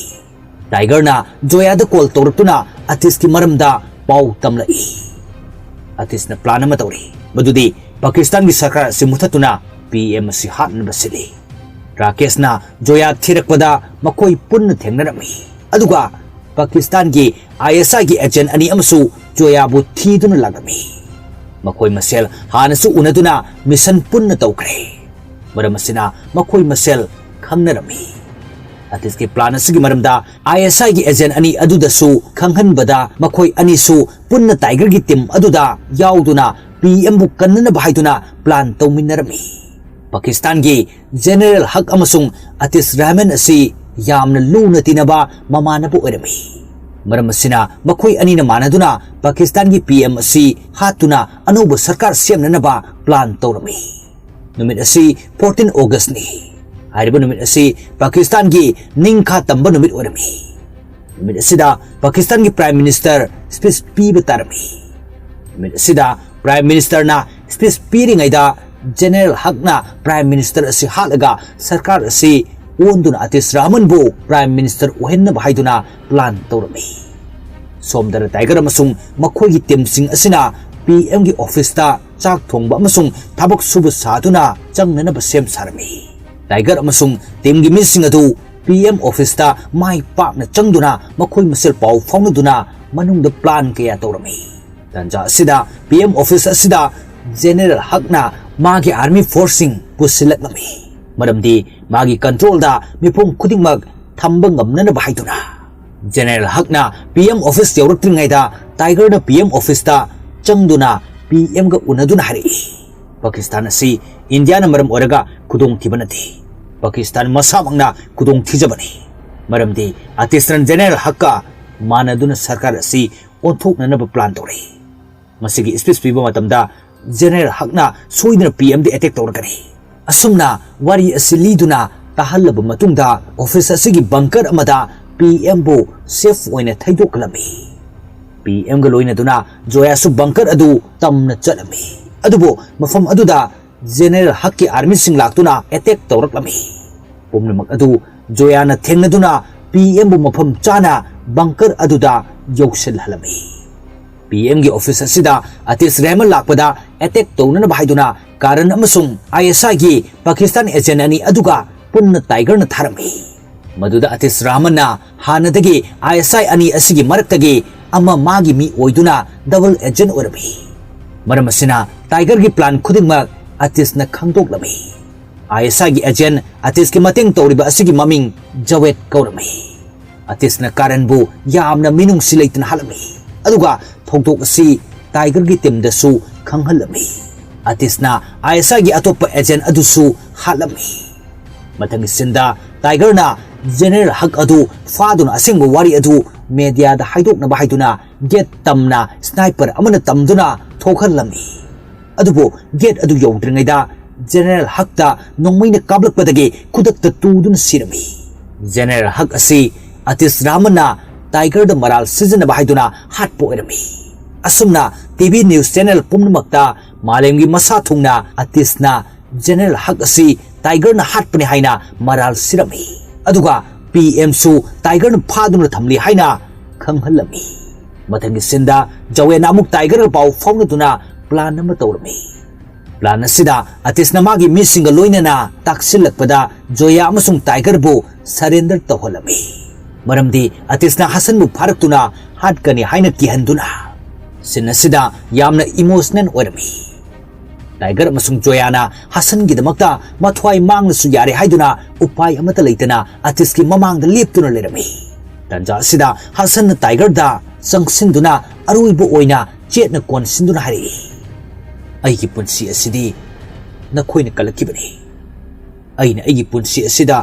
ꯇꯥꯏꯒꯔꯅ ꯖꯣꯌꯥꯗ ꯀꯣꯜ ꯇꯧꯔꯛꯇꯨꯅ ꯑꯇꯤꯁꯀꯤ ꯃꯔꯝꯗ ꯄꯥꯎ ꯇꯝꯂꯛꯏ꯫ ꯑꯇꯤꯁꯅ ꯄ꯭ꯂꯥꯟ ꯑꯃ ꯇꯧꯔꯤ, ꯃꯗꯨꯗꯤ ꯄꯥꯀꯤꯁꯇꯥꯟꯒꯤ ꯁꯔꯀꯥꯔ ꯑꯁꯤ ꯃꯨꯊꯠꯇꯨꯅ ꯄꯤ ꯑꯦꯝ ꯑꯁꯤ ꯍꯥꯠꯅꯕ ꯁꯤꯜꯂꯤ꯫ ꯔꯥꯀꯦꯁꯅ ꯖꯣꯌꯥ ꯊꯤꯔꯛꯄꯗ ꯃꯈꯣꯏ ꯄꯨꯟꯅ ꯊꯦꯡꯅꯔꯝꯃꯤ꯫ ꯑꯗꯨꯒ ꯄꯥꯀꯤꯁꯇꯥꯟꯒꯤ ꯑꯥꯏ ꯑꯦꯁ ꯑꯥꯏꯒꯤ ꯑꯦꯖꯦꯟ ꯑꯅꯤ ꯑꯃꯁꯨ ꯖꯣꯌꯥꯕꯨ ꯊꯤꯗꯨꯅ ꯂꯥꯛꯂꯝꯃꯤ꯫ ꯃꯈꯣꯏ ꯃꯁꯦꯜ ꯍꯥꯟꯅꯁꯨ ꯎꯅꯗꯨꯅ ꯃꯤꯁꯟ ꯄꯨꯟꯅ ꯇꯧꯈ꯭ꯔꯦ꯫ ꯃꯔꯝ ꯑꯁꯤꯅ ꯃꯈꯣꯏ ꯃꯁꯦꯜ ꯈꯪꯅꯔꯝꯃꯤ꯫ ꯑꯇꯤꯁꯀꯤ ꯄ꯭ꯂꯥꯟ ꯑꯁꯤꯒꯤ ꯃꯔꯝꯗ ꯑꯥꯏ ꯑꯦꯁ ꯑꯥꯏꯒꯤ ꯑꯦꯖꯦꯟ ꯑꯅꯤ ꯑꯗꯨꯗꯁꯨ ꯈꯪꯍꯟꯕꯗ ꯃꯈꯣꯏ ꯑꯅꯤꯁꯨ ꯄꯨꯟꯅ ꯇꯥꯏꯒꯔꯒꯤ ꯇꯤꯝ ꯑꯗꯨꯗ ꯌꯥꯎꯗꯨꯅ ꯄꯤ ꯑꯦꯝꯕꯨ ꯀꯟꯅꯅꯕ ꯍꯥꯏꯗꯨꯅ ꯄ꯭ꯂꯥꯟ ꯇꯧꯃꯤꯟꯅꯔꯝꯃꯤ꯫ ꯄꯥꯀꯤꯁꯇꯥꯟꯒꯤ ꯖꯦꯅꯔꯦꯜ ꯍꯛ ꯑꯃꯁꯨꯡ ꯑꯇꯤꯁ ꯔꯍꯃꯟ ꯑꯁꯤ ꯌꯥꯝꯅ ꯂꯨꯅ ꯇꯤꯟꯅꯕ ꯃꯃꯥꯟꯅꯕ ꯑꯣꯏꯔꯝꯃꯤ꯫ ꯃꯔꯝ ꯑꯁꯤꯅ ꯃꯈꯣꯏ ꯑꯅꯤꯅ ꯃꯥꯟꯅꯗꯨꯅ ꯄꯥꯀꯤꯁꯇꯥꯟꯒꯤ ꯄꯤ ꯑꯦꯝ ꯑꯁꯤ ꯍꯥꯠꯇꯨꯅ ꯑꯅꯧꯕ ꯁꯔꯀꯥꯔ ꯁꯦꯝꯅꯅꯕ ꯄ꯭ꯂꯥꯟ ꯇꯧꯔꯝꯃꯤ꯫ ꯅꯨꯃꯤꯠ ꯑꯁꯤ fourteen Augustꯅꯤ꯫ ꯍꯥꯏꯔꯤꯕ ꯅꯨꯃꯤꯠ ꯑꯁꯤ ꯄꯥꯀꯤꯁꯇꯥꯟꯒꯤ ꯅꯤꯡꯈꯥ ꯇꯝꯕ ꯅꯨꯃꯤꯠ ꯑꯣꯏꯔꯝꯃꯤ꯫ ꯅꯨꯃꯤꯠ ꯑꯁꯤꯗ ꯄꯥꯀꯤꯁꯇꯥꯟꯒꯤ ꯄ꯭ꯔꯥꯏꯝ ꯃꯤꯅꯤꯁꯇꯔ ꯁ꯭ꯄꯤꯆ ꯄꯤꯕ ꯇꯥꯔꯝꯃꯤ꯫ ꯅꯨꯃꯤꯠ ꯑꯁꯤꯗ ꯄ꯭ꯔꯥꯏꯝ ꯃꯤꯅꯤꯁꯇꯔꯅ ꯁ꯭ꯄꯤꯆ ꯄꯤꯔꯤꯉꯩꯗ ꯖꯦꯅꯔꯦꯜ ꯍꯛꯅ ꯄ꯭ꯔꯥꯏꯝ ꯃꯤꯅꯤꯁꯇꯔ ꯑꯁꯤ ꯍꯥꯠꯂꯒ ꯁꯔꯀꯥꯔ ꯑꯁꯤ ꯑꯣꯟꯗꯨꯅ ꯑꯇꯤꯁ ꯔꯍꯃꯟꯕꯨ ꯄ꯭ꯔꯥꯏꯝ ꯃꯤꯅꯤꯁꯇꯔ ꯑꯣꯏꯍꯟꯅꯕ ꯍꯥꯏꯗꯨꯅ ꯄ꯭ꯂꯥꯟ ꯇꯧꯔꯝꯃꯤ꯫ ꯁꯣꯝꯗꯅ ꯇꯥꯏꯒꯔ ꯑꯃꯁꯨꯡ ꯃꯈꯣꯏꯒꯤ ꯇꯤꯝꯁꯤꯡ ꯑꯁꯤꯅ ꯄꯤ ꯑꯦꯝꯒꯤ ꯑꯣꯐꯤꯁꯇ ꯆꯥꯛ ꯊꯣꯡꯕ ꯑꯃꯁꯨꯡ ꯊꯕꯛ ꯁꯨꯕ ꯁꯥꯗꯨꯅ ꯆꯪꯅꯅꯕ ꯁꯦꯝ ꯁꯥꯔꯝꯃꯤ꯫ ꯇꯥꯏꯒꯔ ꯑꯃꯁꯨꯡ ꯇꯤꯝꯒꯤ ꯃꯤꯁꯤꯡ ꯑꯗꯨ ꯄꯤ ꯑꯦꯝ ꯑꯣꯐꯤꯁꯇ ꯃꯥꯏ ꯄꯥꯛꯅ ꯆꯪꯗꯨꯅ ꯃꯈꯣꯏ ꯃꯁꯦꯜ ꯄꯥꯎ ꯐꯥꯎꯅꯗꯨꯅ ꯃꯅꯨꯡꯗ ꯄ꯭ꯂꯥꯟ ꯀꯌꯥ ꯇꯧꯔꯝꯃꯤ꯫ ꯇꯥꯟꯖꯥ ꯑꯁꯤꯗ ꯄꯤ ꯑꯦꯝ ꯑꯣꯐꯤꯁ ꯑꯁꯤꯗ ꯖꯦꯅꯦꯔꯦꯜ ꯍꯛꯅ ꯃꯥꯒꯤ ꯑꯥꯔꯃꯤ ꯐꯣꯔꯁꯁꯤꯡ ꯄꯨꯁꯤꯜꯂꯛꯂꯝꯃꯤ, ꯃꯔꯝꯗꯤ ꯃꯥꯒꯤ ꯀꯟꯇ꯭ꯔꯣꯜꯗ ꯃꯤꯄꯨꯝ ꯈꯨꯗꯤꯡꯃꯛ ꯊꯝꯕ ꯉꯝꯅꯅꯕ ꯍꯥꯏꯗꯨꯅ꯫ ꯖꯦꯅꯦꯔꯦꯜ ꯍꯛꯅ ꯄꯤ ꯑꯦꯝ ꯑꯣꯐꯤꯁ ꯌꯧꯔꯛꯇ꯭ꯔꯤꯉꯩꯗ ꯇꯥꯏꯒꯔꯅ ꯄꯤ ꯑꯦꯝ ꯑꯣꯐꯤꯁꯇ ꯆꯪꯗꯨꯅ ꯄꯤ ꯑꯦꯝꯒ ꯎꯅꯗꯨꯅ ꯍꯥꯏꯔꯛꯏ, "ꯄꯥꯀꯤꯁꯇꯥꯟ ꯑꯁꯤ ꯏꯟꯗꯤꯌꯥꯅ ꯃꯔꯝ ꯑꯣꯏꯔꯒ ꯈꯨꯗꯣꯡꯊꯤꯕ ꯅꯠꯇꯦ꯫ ꯄꯥꯀꯤꯁꯇꯥꯟ ꯃꯁꯥꯃꯛꯅ ꯈꯨꯗꯣꯡꯊꯤꯖꯕꯅꯤ, ꯃꯔꯝꯗꯤ ꯑꯇꯤꯁꯅ ꯖꯦꯅꯦꯔꯦꯜ ꯍꯛꯀ ꯃꯥꯟꯅꯗꯨꯅ ꯁꯔꯀꯥꯔ ꯑꯁꯤ ꯑꯣꯟꯊꯣꯛꯅꯅꯕ ꯄ꯭ꯂꯥꯟ ꯇꯧꯔꯤ꯫" ꯃꯁꯤꯒꯤ ꯁ꯭ꯄꯤꯆ ꯄꯤꯕ ꯃꯇꯝꯗ ꯖꯦꯅꯦꯔꯦꯜ ꯍꯛꯅ ꯁꯣꯏꯗꯅ ꯄꯤ ꯑꯦꯝꯗ ꯑꯦꯇꯦꯛ ꯇꯧꯔꯛꯀꯅꯤ꯫ ꯑꯁꯨꯝꯅ ꯋꯥꯔꯤ ꯑꯁꯤ ꯂꯤꯗꯨꯅ ꯇꯥꯍꯜꯂꯕ ꯃꯇꯨꯡꯗ ꯑꯣꯐꯤꯁ ꯑꯁꯤꯒꯤ ꯕꯪꯀꯔ ꯑꯃꯗ ꯄꯤ ꯑꯦꯝꯕꯨ ꯁꯦꯐ ꯑꯣꯏꯅ ꯊꯩꯗꯣꯛꯂꯝꯃꯤ꯫ ꯄꯤ ꯑꯦꯝꯒ ꯂꯣꯏꯅꯗꯨꯅ ꯖꯣꯌꯥꯁꯨ ꯕꯪꯀꯔ ꯑꯗꯨ ꯇꯝꯅ ꯆꯠꯂꯝꯃꯤ꯫ ꯑꯗꯨꯕꯨ ꯃꯐꯝ ꯑꯗꯨꯗ ꯖꯦꯅꯦꯔꯦꯜ ꯍꯛꯀꯤ ꯑꯥꯔꯃꯤꯁꯤꯡ ꯂꯥꯛꯇꯨꯅ ꯑꯦꯇꯦꯛ ꯇꯧꯔꯛꯂꯝꯃꯤ꯫ ꯄꯨꯝꯅꯃꯛ ꯑꯗꯨ ꯖꯣꯌꯥꯅ ꯊꯦꯡꯅꯗꯨꯅ ꯄꯤ ꯑꯦꯝꯕꯨ ꯃꯐꯝ ꯆꯥꯅ ꯕꯪꯀꯔ ꯑꯗꯨꯗ ꯌꯧꯁꯤꯜꯍꯜꯂꯝꯃꯤ꯫ ꯄꯤ ꯑꯦꯝꯒꯤ ꯑꯣꯐꯤꯁ ꯑꯁꯤꯗ ꯑꯇꯤꯁ ꯔꯦꯍꯃꯟ ꯂꯥꯛꯄꯗ ꯑꯦꯇꯦꯛ ꯇꯧꯅꯅꯕ ꯍꯥꯏꯗꯨꯅ ꯀꯥꯔꯟ ꯑꯃꯁꯨꯡ ꯑꯥꯏ ꯑꯦꯁ ꯑꯥꯏꯒꯤ ꯄꯥꯀꯤꯁꯇꯥꯟ ꯑꯦꯖꯦꯟ ꯑꯅꯤ ꯑꯗꯨꯒ ꯄꯨꯟꯅ ꯇꯥꯏꯒꯔꯅ ꯊꯥꯔꯝꯃꯤ꯫ ꯃꯗꯨꯗ ꯑꯇꯤꯁ ꯔꯍꯃꯟꯅ ꯍꯥꯟꯅꯗꯒꯤ ꯑꯥꯏ ꯑꯦꯁ ꯑꯥꯏ ꯑꯅꯤ ꯑꯁꯤꯒꯤ ꯃꯔꯛꯇꯒꯤ ꯑꯃ ꯃꯥꯒꯤ ꯃꯤ ꯑꯣꯏꯗꯨꯅ ꯗꯕꯜ ꯑꯦꯖꯦꯟ ꯑꯣꯏꯔꯝꯃꯤ꯫ ꯃꯔꯝ ꯑꯁꯤꯅ ꯇꯥꯏꯒꯔꯒꯤ ꯄ꯭ꯂꯥꯟ ꯈꯨꯗꯤꯡꯃꯛ ꯑꯇꯤꯁꯅ ꯈꯪꯗꯣꯛꯂꯝꯃꯤ꯫ ꯑꯥꯏ ꯑꯦꯁ ꯑꯥꯏꯒꯤ ꯑꯦꯖꯦꯟ ꯑꯇꯤꯁꯀꯤ ꯃꯇꯦꯡ ꯇꯧꯔꯤꯕ ꯑꯁꯤꯒꯤ ꯃꯃꯤꯡ ꯖꯋꯦꯗ ꯀꯧꯔꯝꯃꯤ꯫ ꯑꯇꯤꯁꯅ ꯀꯥꯔꯟꯕꯨ ꯌꯥꯝꯅ ꯃꯤꯅꯨꯡꯁꯤ ꯂꯩꯇꯅ ꯍꯥꯠꯂꯝꯃꯤ, ꯑꯗꯨꯒ ꯊꯧꯗꯣꯛ ꯑꯁꯤ ꯇꯥꯏꯒꯔꯒꯤ ꯇꯤꯝꯗꯁꯨ ꯈꯪꯍꯜꯂꯝꯃꯤ꯫ ꯑꯇꯤꯁꯅ ꯑꯥꯏ ꯑꯦꯁ ꯑꯥꯏꯒꯤ ꯑꯇꯣꯞꯄ ꯑꯦꯖꯦꯟ ꯑꯗꯨꯁꯨ ꯍꯥꯠꯂꯝꯃꯤ꯫ ꯃꯊꯪꯒꯤ ꯁꯤꯟꯗ ꯇꯥꯏꯒꯔꯅ ꯖꯦꯅꯦꯔꯦꯜ ꯍꯛ ꯑꯗꯨ ꯐꯥꯗꯨꯅ ꯑꯁꯦꯡꯕ ꯋꯥꯔꯤ ꯑꯗꯨ ꯃꯦꯗꯤꯌꯥꯗ ꯍꯥꯏꯗꯣꯛꯅꯕ ꯍꯥꯏꯗꯨꯅ ꯒꯦꯠ ꯇꯝꯅ ꯁ꯭ꯅꯥꯏꯄꯔ ꯑꯃꯅ ꯇꯝꯗꯨꯅ ꯊꯣꯛꯍꯜꯂꯝꯃꯤ꯫ ꯑꯗꯨꯕꯨ ꯒꯦꯠ ꯑꯗꯨ ꯌꯧꯗ꯭ꯔꯤꯉꯩꯗ ꯖꯦꯅꯦꯔꯦꯜ ꯍꯛꯇ ꯅꯣꯡꯃꯩꯅ ꯀꯥꯞꯂꯛꯄꯗꯒꯤ ꯈꯨꯗꯛꯇ ꯇꯨꯗꯨꯅ ꯁꯤꯔꯝꯃꯤ꯫ ꯖꯦꯅꯦꯔꯦꯜ ꯍꯛ ꯑꯁꯤ ꯑꯇꯤꯁ ꯔꯍꯃꯟꯅ ꯇꯥꯏꯒꯔꯗ ꯃꯔꯥꯜ ꯁꯤꯖꯤꯟꯅꯕ ꯍꯥꯏꯗꯨꯅ ꯍꯥꯠꯄ ꯑꯣꯏꯔꯝꯃꯤ꯫ ꯑꯁꯨꯝꯅ ꯇꯤ ꯚꯤ ꯅ꯭ꯌꯨꯁ ꯆꯦꯅꯦꯜ ꯄꯨꯝꯅꯃꯛꯇ ꯃꯥꯂꯦꯝꯒꯤ ꯃꯁꯥ ꯊꯨꯡꯅ ꯑꯇꯤꯁꯅ ꯖꯦꯅꯦꯔꯦꯜ ꯍꯛ ꯑꯁꯤ ꯇꯥꯏꯒꯔꯅ ꯍꯥꯠꯄꯅꯤ ꯍꯥꯏꯅ ꯃꯔꯥꯜ ꯁꯤꯔꯝꯃꯤ꯫ ꯑꯗꯨꯒ ꯄꯤ ꯑꯦꯝꯁꯨ ꯇꯥꯏꯒꯔꯅ ꯐꯥꯗꯨꯅ ꯊꯝꯂꯤ ꯍꯥꯏꯅ ꯈꯪꯍꯜꯂꯝꯃꯤ꯫ ꯃꯊꯪꯒꯤ ꯁꯤꯟꯗ ꯖꯋꯦꯟꯅ ꯑꯃꯨꯛ ꯇꯥꯏꯒꯔꯒ ꯄꯥꯎ ꯐꯥꯎꯅꯗꯨꯅ ꯄ꯭ꯂꯥꯟ ꯑꯃ ꯇꯧꯔꯝꯃꯤ꯫ ꯄ꯭ꯂꯥꯟ ꯑꯁꯤꯗ ꯑꯇꯤꯁꯅ ꯃꯥꯒꯤ ꯃꯤꯁꯤꯡꯒ ꯂꯣꯏꯅꯅ ꯇꯥꯛꯁꯤꯜꯂꯛꯄꯗ ꯖꯣꯌꯥ ꯑꯃꯁꯨꯡ ꯇꯥꯏꯒꯔꯕꯨ ꯁꯔꯦꯟꯗꯔ ꯇꯧꯍꯜꯂꯝꯃꯤ꯫ ꯃꯔꯝꯗꯤ ꯑꯇꯤꯁꯅ ꯍꯁꯟꯕꯨ ꯐꯥꯔꯛꯇꯨꯅ ꯍꯥꯠꯀꯅꯤ ꯍꯥꯏꯅ ꯀꯤꯍꯟꯗꯨꯅ꯫ ꯁꯤꯟ ꯑꯁꯤꯗ ꯌꯥꯝꯅ ꯏꯃꯣꯁꯅꯦꯜ ꯑꯣꯏꯔꯝꯃꯤ꯫ ꯇꯥꯏꯒꯔ ꯑꯃꯁꯨꯡ ꯖꯣꯌꯥꯅ ꯍꯁꯟꯒꯤꯗꯃꯛꯇ ꯃꯊ꯭ꯋꯥꯏ ꯃꯥꯡꯂꯁꯨ ꯌꯥꯔꯦ ꯍꯥꯏꯗꯨꯅ ꯎꯄꯥꯏ ꯑꯃꯠꯇ ꯂꯩꯇꯅ ꯑꯇꯤꯁꯀꯤ ꯃꯃꯥꯡꯗ ꯂꯦꯞꯇꯨꯅ ꯂꯩꯔꯝꯃꯤ꯫ ꯇꯥꯟꯖꯥ ꯑꯁꯤꯗ ꯍꯁꯟꯅ ꯇꯥꯏꯒꯔꯗ ꯆꯪꯁꯤꯟꯗꯨꯅ ꯑꯔꯣꯏꯕ ꯑꯣꯏꯅ ꯆꯦꯠꯅ ꯀꯣꯟꯁꯤꯟꯗꯨꯅ ꯍꯥꯏꯔꯛꯏ, "ꯑꯩꯒꯤ ꯄꯨꯟꯁꯤ ꯑꯁꯤꯗꯤ ꯅꯈꯣꯏꯅ ꯀꯜꯂꯛꯈꯤꯕꯅꯤ꯫ ꯑꯩꯅ ꯑꯩꯒꯤ ꯄꯨꯟꯁꯤ ꯑꯁꯤꯗ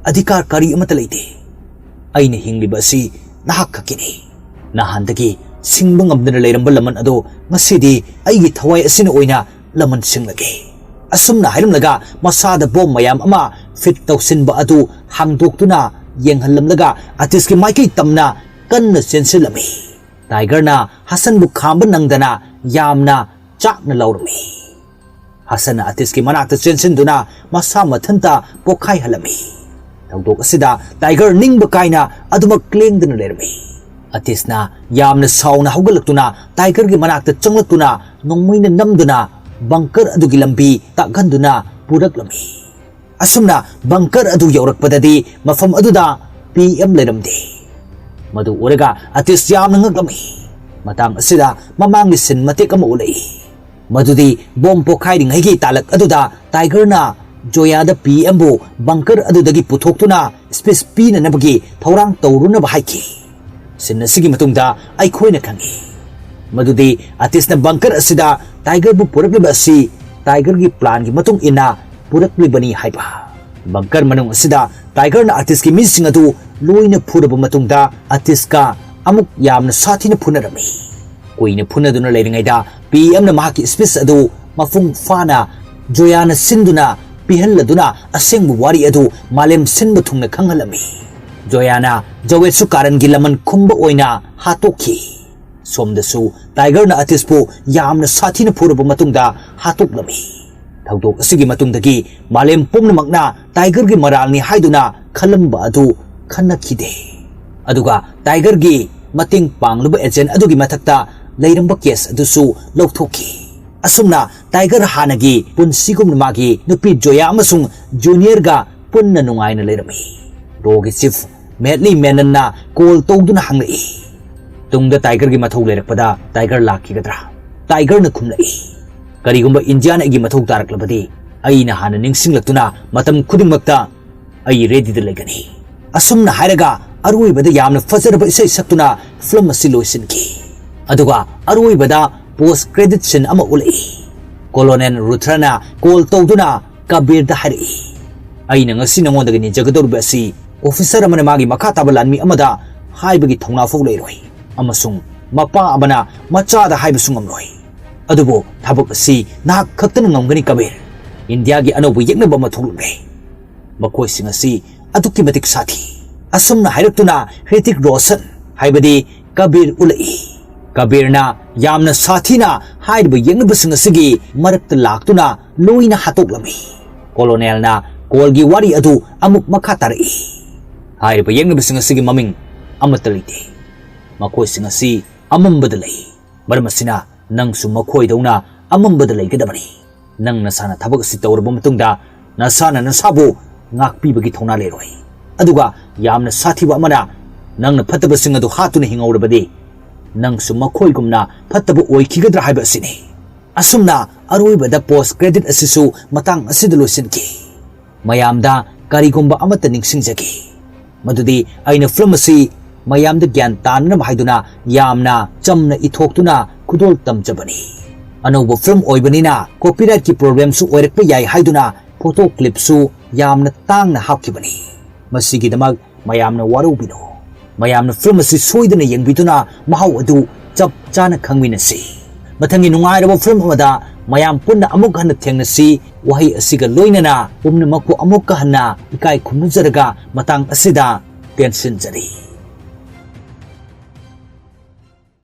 ꯑꯙꯤꯀꯥꯔ ꯀꯔꯤ ꯑꯃꯠꯇ ꯂꯩꯇꯦ꯫ ꯑꯩꯅ ꯍꯤꯡꯂꯤꯕ ꯑꯁꯤ ꯅꯍꯥꯛ ꯈꯛꯀꯤꯅꯤ꯫ ꯅꯍꯥꯟꯗꯒꯤ ꯁꯤꯡꯕ ꯉꯝꯗꯅ ꯂꯩꯔꯝꯕ ꯂꯃꯟ ꯑꯗꯣ ꯉꯁꯤꯗꯤ ꯑꯩꯒꯤ ꯊꯋꯥꯏ ꯑꯁꯤꯅ ꯑꯣꯏꯅ ꯂꯃꯟ ꯁꯤꯡꯂꯒꯦ꯫" ꯑꯁꯨꯝꯅ ꯍꯥꯏꯔꯝꯂꯒ ꯃꯁꯥꯗ ꯕꯣꯝ ꯃꯌꯥꯝ ꯑꯃ ꯐꯤꯠ ꯇꯧꯁꯤꯟꯕ ꯑꯗꯨ ꯍꯥꯡꯗꯣꯛꯇꯨꯅ ꯌꯦꯡꯍꯜꯂꯝꯂꯒ ꯑꯇꯤꯁꯀꯤ ꯃꯥꯏꯀꯩ ꯇꯝꯅ ꯀꯟꯅ ꯆꯦꯟꯁꯤꯜꯂꯝꯃꯤ꯫ ꯇꯥꯏꯒꯔꯅ ꯍꯁꯟꯕꯨ ꯈꯥꯝꯕ ꯅꯪꯗꯅ ꯌꯥꯝꯅ ꯆꯥꯛꯅ ꯂꯥꯎꯔꯝꯃꯤ꯫ ꯍꯁꯟꯅ ꯑꯇꯤꯁꯀꯤ ꯃꯅꯥꯛꯇ ꯆꯦꯟꯁꯤꯟꯗꯨꯅ ꯃꯁꯥ ꯃꯊꯟꯇ ꯄꯣꯛꯈꯥꯏꯍꯜꯂꯝꯃꯤ꯫ ꯊꯧꯗꯣꯛ ꯑꯁꯤꯗ ꯇꯥꯏꯒꯔ ꯅꯤꯡꯕ ꯀꯥꯏꯅ ꯑꯗꯨꯃꯛ ꯂꯦꯡꯗꯅ ꯂꯩꯔꯝꯃꯤ꯫ ꯑꯇꯤꯁꯅ ꯌꯥꯝꯅ ꯁꯥꯎꯅ ꯍꯧꯒꯠꯂꯛꯇꯨꯅ ꯇꯥꯏꯒꯔꯒꯤ ꯃꯅꯥꯛꯇ ꯆꯪꯂꯛꯇꯨꯅ ꯅꯣꯡꯃꯩꯅ ꯅꯝꯗꯨꯅ ꯕꯪꯀꯔ ꯑꯗꯨꯒꯤ ꯂꯝꯕꯤ ꯇꯥꯛꯍꯟꯗꯨꯅ ꯄꯨꯔꯛꯂꯝꯃꯤ꯫ ꯑꯁꯨꯝꯅ ꯕꯪꯀꯔ ꯑꯗꯨ ꯌꯧꯔꯛꯄꯗꯗꯤ ꯃꯐꯝ ꯑꯗꯨꯗ ꯄꯤ ꯑꯦꯝ ꯂꯩꯔꯝꯗꯦ꯫ ꯃꯗꯨ ꯎꯔꯒ ꯑꯇꯤꯁ ꯌꯥꯝꯅ ꯉꯛꯂꯝꯃꯤ꯫ ꯃꯇꯥꯡ ꯑꯁꯤꯗ ꯃꯃꯥꯡꯒꯤ ꯁꯤꯟ ꯃꯇꯦꯛ ꯑꯃ ꯎꯠꯂꯛꯏ꯫ ꯃꯗꯨꯗꯤ ꯕꯣꯝ ꯄꯣꯈꯥꯏꯔꯤꯉꯩꯒꯤ ꯇꯥꯂꯛ ꯑꯗꯨꯗ ꯇꯥꯏꯒꯔꯅ ꯖꯣꯌꯥꯗ ꯄꯤ ꯑꯦꯝꯕꯨ ꯕꯪꯀꯔ ꯑꯗꯨꯗꯒꯤ ꯄꯨꯊꯣꯛꯇꯨꯅ ꯁ꯭ꯄꯤꯆ ꯄꯤꯅꯅꯕꯒꯤ ꯊꯧꯔꯥꯡ ꯇꯧꯔꯨꯅꯕ ꯍꯥꯏꯈꯤ꯫ ꯁꯤꯟ ꯑꯁꯤꯒꯤ ꯃꯇꯨꯡꯗ ꯑꯩꯈꯣꯏꯅ ꯈꯪꯏ ꯃꯗꯨꯗꯤ ꯑꯇꯤꯁꯅ ꯕꯪꯀꯔ ꯑꯁꯤꯗ ꯇꯥꯏꯒꯔꯕꯨ ꯄꯨꯔꯛꯂꯤꯕ ꯑꯁꯤ ꯇꯥꯏꯒꯔꯒꯤ ꯄ꯭ꯂꯥꯟꯒꯤ ꯃꯇꯨꯡ ꯏꯟꯅ ꯄꯨꯔꯛꯂꯤꯕꯅꯤ ꯍꯥꯏꯕ꯫ ꯕꯪꯀꯔ ꯃꯅꯨꯡ ꯑꯁꯤꯗ ꯇꯥꯏꯒꯔꯅ ꯑꯇꯤꯁꯀꯤ ꯃꯤꯁꯤꯡ ꯑꯗꯨ ꯂꯣꯏꯅ ꯐꯨꯔꯕ ꯃꯇꯨꯡꯗ ꯑꯇꯤꯁꯀ ꯑꯃꯨꯛ ꯌꯥꯝꯅ ꯁꯥꯊꯤꯅ ꯐꯨꯅꯔꯝꯃꯤ꯫ ꯀꯨꯏꯅ ꯐꯨꯅꯗꯨꯅ ꯂꯩꯔꯤꯉꯩꯗ ꯄꯤ ꯑꯦꯝꯅ ꯃꯍꯥꯛꯀꯤ ꯁ꯭ꯄꯤꯆ ꯑꯗꯨ ꯃꯄꯨꯡ ꯐꯥꯅ ꯖꯣꯌꯥꯅ ꯁꯤꯟꯗꯨꯅ ꯄꯤꯍꯜꯂꯗꯨꯅ ꯑꯁꯦꯡꯕ ꯋꯥꯔꯤ ꯑꯗꯨ ꯃꯥꯂꯦꯝ ꯁꯤꯟꯕ ꯊꯨꯡꯅ ꯈꯪꯍꯜꯂꯝꯃꯤ꯫ ꯖꯣꯌꯥꯅ ꯖꯋꯦꯠꯁꯨ ꯀꯥꯔꯟꯒꯤ ꯂꯃꯟ ꯈꯨꯝꯕ ꯑꯣꯏꯅ ꯍꯥꯠꯇꯣꯛꯈꯤ꯫ ꯁꯣꯝꯗꯁꯨ ꯇꯥꯏꯒꯔꯅ ꯑꯇꯤꯁꯄꯨ ꯌꯥꯝꯅ ꯁꯥꯊꯤꯅ ꯐꯨꯔꯕ ꯃꯇꯨꯡꯗ ꯍꯥꯠꯇꯣꯛꯂꯝꯃꯤ꯫ ꯊꯧꯗꯣꯛ ꯑꯁꯤꯒꯤ ꯃꯇꯨꯡꯗꯒꯤ ꯃꯥꯂꯦꯝ ꯄꯨꯝꯅꯃꯛꯅ ꯇꯥꯏꯒꯔꯒꯤ ꯃꯔꯥꯜꯅꯤ ꯍꯥꯏꯗꯨꯅ ꯈꯜꯂꯝꯕ ꯑꯗꯨ ꯈꯟꯅꯈꯤꯗꯦ꯫ ꯑꯗꯨꯒ ꯇꯥꯏꯒꯔꯒꯤ ꯃꯇꯦꯡ ꯄꯥꯡꯂꯨꯕ ꯑꯦꯖꯦꯟ ꯑꯗꯨꯒꯤ ꯃꯊꯛꯇ ꯂꯩꯔꯝꯕ ꯀꯦꯁ ꯑꯗꯨꯁꯨ ꯂꯧꯊꯣꯛꯈꯤ꯫ ꯑꯁꯨꯝꯅ ꯇꯥꯏꯒꯔ ꯍꯥꯟꯅꯒꯤ ꯄꯨꯟꯁꯤꯒꯨꯝꯅ ꯃꯥꯒꯤ ꯅꯨꯄꯤ ꯖꯣꯌꯥ ꯑꯃꯁꯨꯡ ꯖꯨꯅꯤꯌꯔꯒ ꯄꯨꯟꯅ ꯅꯨꯡꯉꯥꯏꯅ ꯂꯩꯔꯝꯃꯤ꯫ ꯔꯣꯒꯤ ꯆꯤꯐ ꯃꯦꯠꯂꯤ ꯃꯦꯅꯟꯅ ꯀꯣꯜ ꯇꯧꯗꯨꯅ ꯍꯪꯂꯛꯏ, "ꯇꯨꯡꯗ ꯇꯥꯏꯒꯔꯒꯤ ꯃꯊꯧ ꯂꯩꯔꯛꯄꯗ ꯇꯥꯏꯒꯔ ꯂꯥꯛꯈꯤꯒꯗ꯭ꯔꯥ?" ꯇꯥꯏꯒꯔꯅ ꯈꯨꯝꯂꯛꯏ, "ꯀꯔꯤꯒꯨꯝꯕ ꯏꯟꯗꯤꯌꯥꯅ ꯑꯩꯒꯤ ꯃꯊꯧ ꯇꯥꯔꯛꯂꯕꯗꯤ, ꯑꯩꯅ ꯍꯥꯟꯅ ꯅꯤꯡꯁꯤꯡꯂꯛꯇꯨꯅ ꯃꯇꯝ ꯈꯨꯗꯤꯡꯃꯛꯇ ꯑꯩ ꯔꯦꯗꯤꯗ ꯂꯩꯒꯅꯤ"꯫ ꯑꯁꯨꯝꯅ ꯍꯥꯏꯔꯒ ꯑꯔꯣꯏꯕꯗ ꯌꯥꯝꯅ ꯐꯖꯔꯕ ꯏꯁꯩ ꯁꯛꯇꯨꯅ ꯐꯤꯂꯝ ꯑꯁꯤ ꯂꯣꯏꯁꯤꯟꯈꯤ꯫ ꯑꯗꯨꯒ ꯑꯔꯣꯏꯕꯗ ꯄꯣꯁ ꯀ꯭ꯔꯦꯗꯤꯠ ꯁꯤꯟ ꯑꯃ ꯎꯠꯂꯛꯏ꯫ ꯀꯣꯂꯣꯅꯦꯜ ꯔꯨꯊ꯭ꯔꯅ ꯀꯣꯜ ꯇꯧꯗꯨꯅ ꯀꯕꯤꯔꯗ ꯍꯥꯏꯔꯛꯏ, "ꯑꯩꯅ ꯉꯁꯤ ꯅꯉꯣꯟꯗꯒꯤ ꯅꯤꯖꯒꯗꯧꯔꯤꯕ ꯑꯁꯤ ꯑꯣꯐꯤꯁꯔ ꯑꯃꯅ ꯃꯥꯒꯤ ꯃꯈꯥ ꯇꯥꯕ ꯂꯥꯟꯃꯤ ꯑꯃꯗ ꯍꯥꯏꯕꯒꯤ ꯊꯧꯅꯥ ꯐꯥꯎ ꯂꯩꯔꯣꯏ, ꯑꯃꯁꯨꯡ ꯃꯄꯥ ꯑꯃꯅ ꯃꯆꯥꯗ ꯍꯥꯏꯕꯁꯨ ꯉꯝꯂꯣꯏ꯫ ꯑꯗꯨꯕꯨ ꯊꯕꯛ ꯑꯁꯤ ꯅꯍꯥꯛ ꯈꯛꯇꯅ ꯉꯝꯒꯅꯤ, ꯀꯕꯤꯔ꯫ ꯏꯟꯗꯤꯌꯥꯒꯤ ꯑꯅꯧꯕ ꯌꯦꯛꯅꯕ ꯑꯃ ꯊꯣꯛꯂꯛꯂꯦ꯫ ꯃꯈꯣꯏꯁꯤꯡ ꯑꯁꯤ ꯑꯗꯨꯛꯀꯤ ꯃꯇꯤꯛ ꯁꯥꯊꯤ"꯫ ꯑꯁꯨꯝꯅ ꯍꯥꯏꯔꯛꯇꯨꯅ ꯍ꯭ꯔꯤꯇꯤꯛ ꯔꯣꯁꯟ, ꯍꯥꯏꯕꯗꯤ ꯀꯕꯤꯔ, ꯎꯠꯂꯛꯏ꯫ ꯀꯕꯤꯔꯅ ꯌꯥꯝꯅ ꯁꯥꯊꯤꯅ ꯍꯥꯏꯔꯤꯕ ꯌꯦꯛꯅꯕꯁꯤꯡ ꯑꯁꯤꯒꯤ ꯃꯔꯛꯇ ꯂꯥꯛꯇꯨꯅ ꯂꯣꯏꯅ ꯍꯥꯠꯇꯣꯛꯂꯝꯃꯤ꯫ ꯀꯣꯂꯣꯅꯦꯜꯅ ꯀꯣꯜꯒꯤ ꯋꯥꯔꯤ ꯑꯗꯨ ꯑꯃꯨꯛ ꯃꯈꯥ ꯇꯥꯔꯛꯏ, "ꯍꯥꯏꯔꯤꯕ ꯌꯦꯛꯅꯕꯁꯤꯡ ꯑꯁꯤꯒꯤ ꯃꯃꯤꯡ ꯑꯃꯠꯇ ꯂꯩꯇꯦ꯫ ꯃꯈꯣꯏꯁꯤꯡ ꯑꯁꯤ ꯑꯃꯝꯕꯗ ꯂꯩ꯫ ꯃꯔꯝ ꯑꯁꯤꯅ ꯅꯪꯁꯨ ꯃꯈꯣꯏꯗꯧꯅ ꯑꯃꯝꯕꯗ ꯂꯩꯒꯗꯕꯅꯤ꯫ ꯅꯪ ꯅꯁꯥꯅ ꯊꯕꯛ ꯑꯁꯤ ꯇꯧꯔꯕ ꯃꯇꯨꯡꯗ, ꯅꯁꯥꯅ ꯅꯁꯥꯕꯨ ꯉꯥꯛꯄꯤꯕꯒꯤ ꯊꯧꯅꯥ ꯂꯩꯔꯣꯏ꯫ ꯑꯗꯨꯒ ꯌꯥꯝꯅ ꯁꯥꯊꯤꯕ ꯑꯃꯅ ꯅꯪꯅ ꯐꯠꯇꯕꯁꯤꯡ ꯑꯗꯨ ꯍꯥꯠꯇꯨꯅ ꯍꯤꯡꯍꯧꯔꯕꯗꯤ, ꯅꯪꯁꯨ ꯃꯈꯣꯏꯒꯨꯝꯅ ꯐꯠꯇꯕ ꯑꯣꯏꯈꯤꯒꯗ꯭ꯔꯥ ꯍꯥꯏꯕ ꯑꯁꯤꯅꯤ"꯫ ꯑꯁꯨꯝꯅ ꯑꯔꯣꯏꯕꯗ ꯄꯣꯁ ꯀ꯭ꯔꯦꯗꯤꯠ ꯑꯁꯤꯁꯨ ꯃꯇꯥꯡ ꯑꯁꯤꯗ ꯂꯣꯏꯁꯤꯟꯈꯤ꯫ ꯃꯌꯥꯝꯗ ꯀꯔꯤꯒꯨꯝꯕ ꯑꯃꯠꯇ ꯅꯤꯡꯁꯤꯡꯖꯒꯦ, ꯃꯗꯨꯗꯤ ꯑꯩꯅ ꯐꯤꯂꯝ ꯑꯁꯤ ꯃꯌꯥꯝꯗ ꯒ꯭ꯌꯥꯟ ꯇꯥꯅꯅꯕ ꯍꯥꯏꯗꯨꯅ ꯌꯥꯝꯅ ꯆꯝꯅ ꯏꯊꯣꯛꯇꯨꯅ ꯈꯨꯗꯣꯜ ꯇꯝꯖꯕꯅꯤ꯫ ꯑꯅꯧꯕ ꯐꯤꯂꯝ ꯑꯣꯏꯕꯅꯤꯅ ꯀꯣꯄꯤꯔꯥꯏꯠꯀꯤ ꯄ꯭ꯔꯣꯕ꯭ꯂꯦꯝꯁꯨ ꯑꯣꯏꯔꯛꯄ ꯌꯥꯏ ꯍꯥꯏꯗꯨꯅ ꯐꯣꯇꯣ ꯀ꯭ꯂꯤꯞꯁꯨ ꯌꯥꯝꯅ ꯇꯥꯡꯅ ꯍꯥꯞꯈꯤꯕꯅꯤ꯫ ꯃꯁꯤꯒꯤꯗꯃꯛ ꯃꯌꯥꯝꯅ ꯋꯥꯔꯧꯕꯤꯅꯨ꯫ ꯃꯌꯥꯝꯅ ꯐꯤꯂꯝ ꯑꯁꯤ ꯁꯣꯏꯗꯅ ꯌꯦꯡꯕꯤꯗꯨꯅ ꯃꯍꯥꯎ ꯑꯗꯨ ꯆꯞ ꯆꯥꯅ ꯈꯪꯃꯤꯟꯅꯁꯤ꯫ ꯃꯊꯪꯒꯤ ꯅꯨꯡꯉꯥꯏꯔꯕ ꯐꯤꯂꯝ ꯑꯃꯗ ꯃꯌꯥꯝ ꯄꯨꯟꯅ ꯑꯃꯨꯛ ꯍꯟꯅ ꯊꯦꯡꯅꯁꯤ꯫ ꯋꯥꯍꯩ ꯑꯁꯤꯒ ꯂꯣꯏꯅꯅ ꯄꯨꯝꯅꯃꯛꯄꯨ ꯑꯃꯨꯛꯀ ꯍꯟꯅ ꯏꯀꯥꯏ ꯈꯨꯝꯅꯖꯔꯒ ꯃꯇꯥꯡ ꯑꯁꯤꯗ ꯇꯦꯟꯁꯤꯟꯖꯔꯤ꯫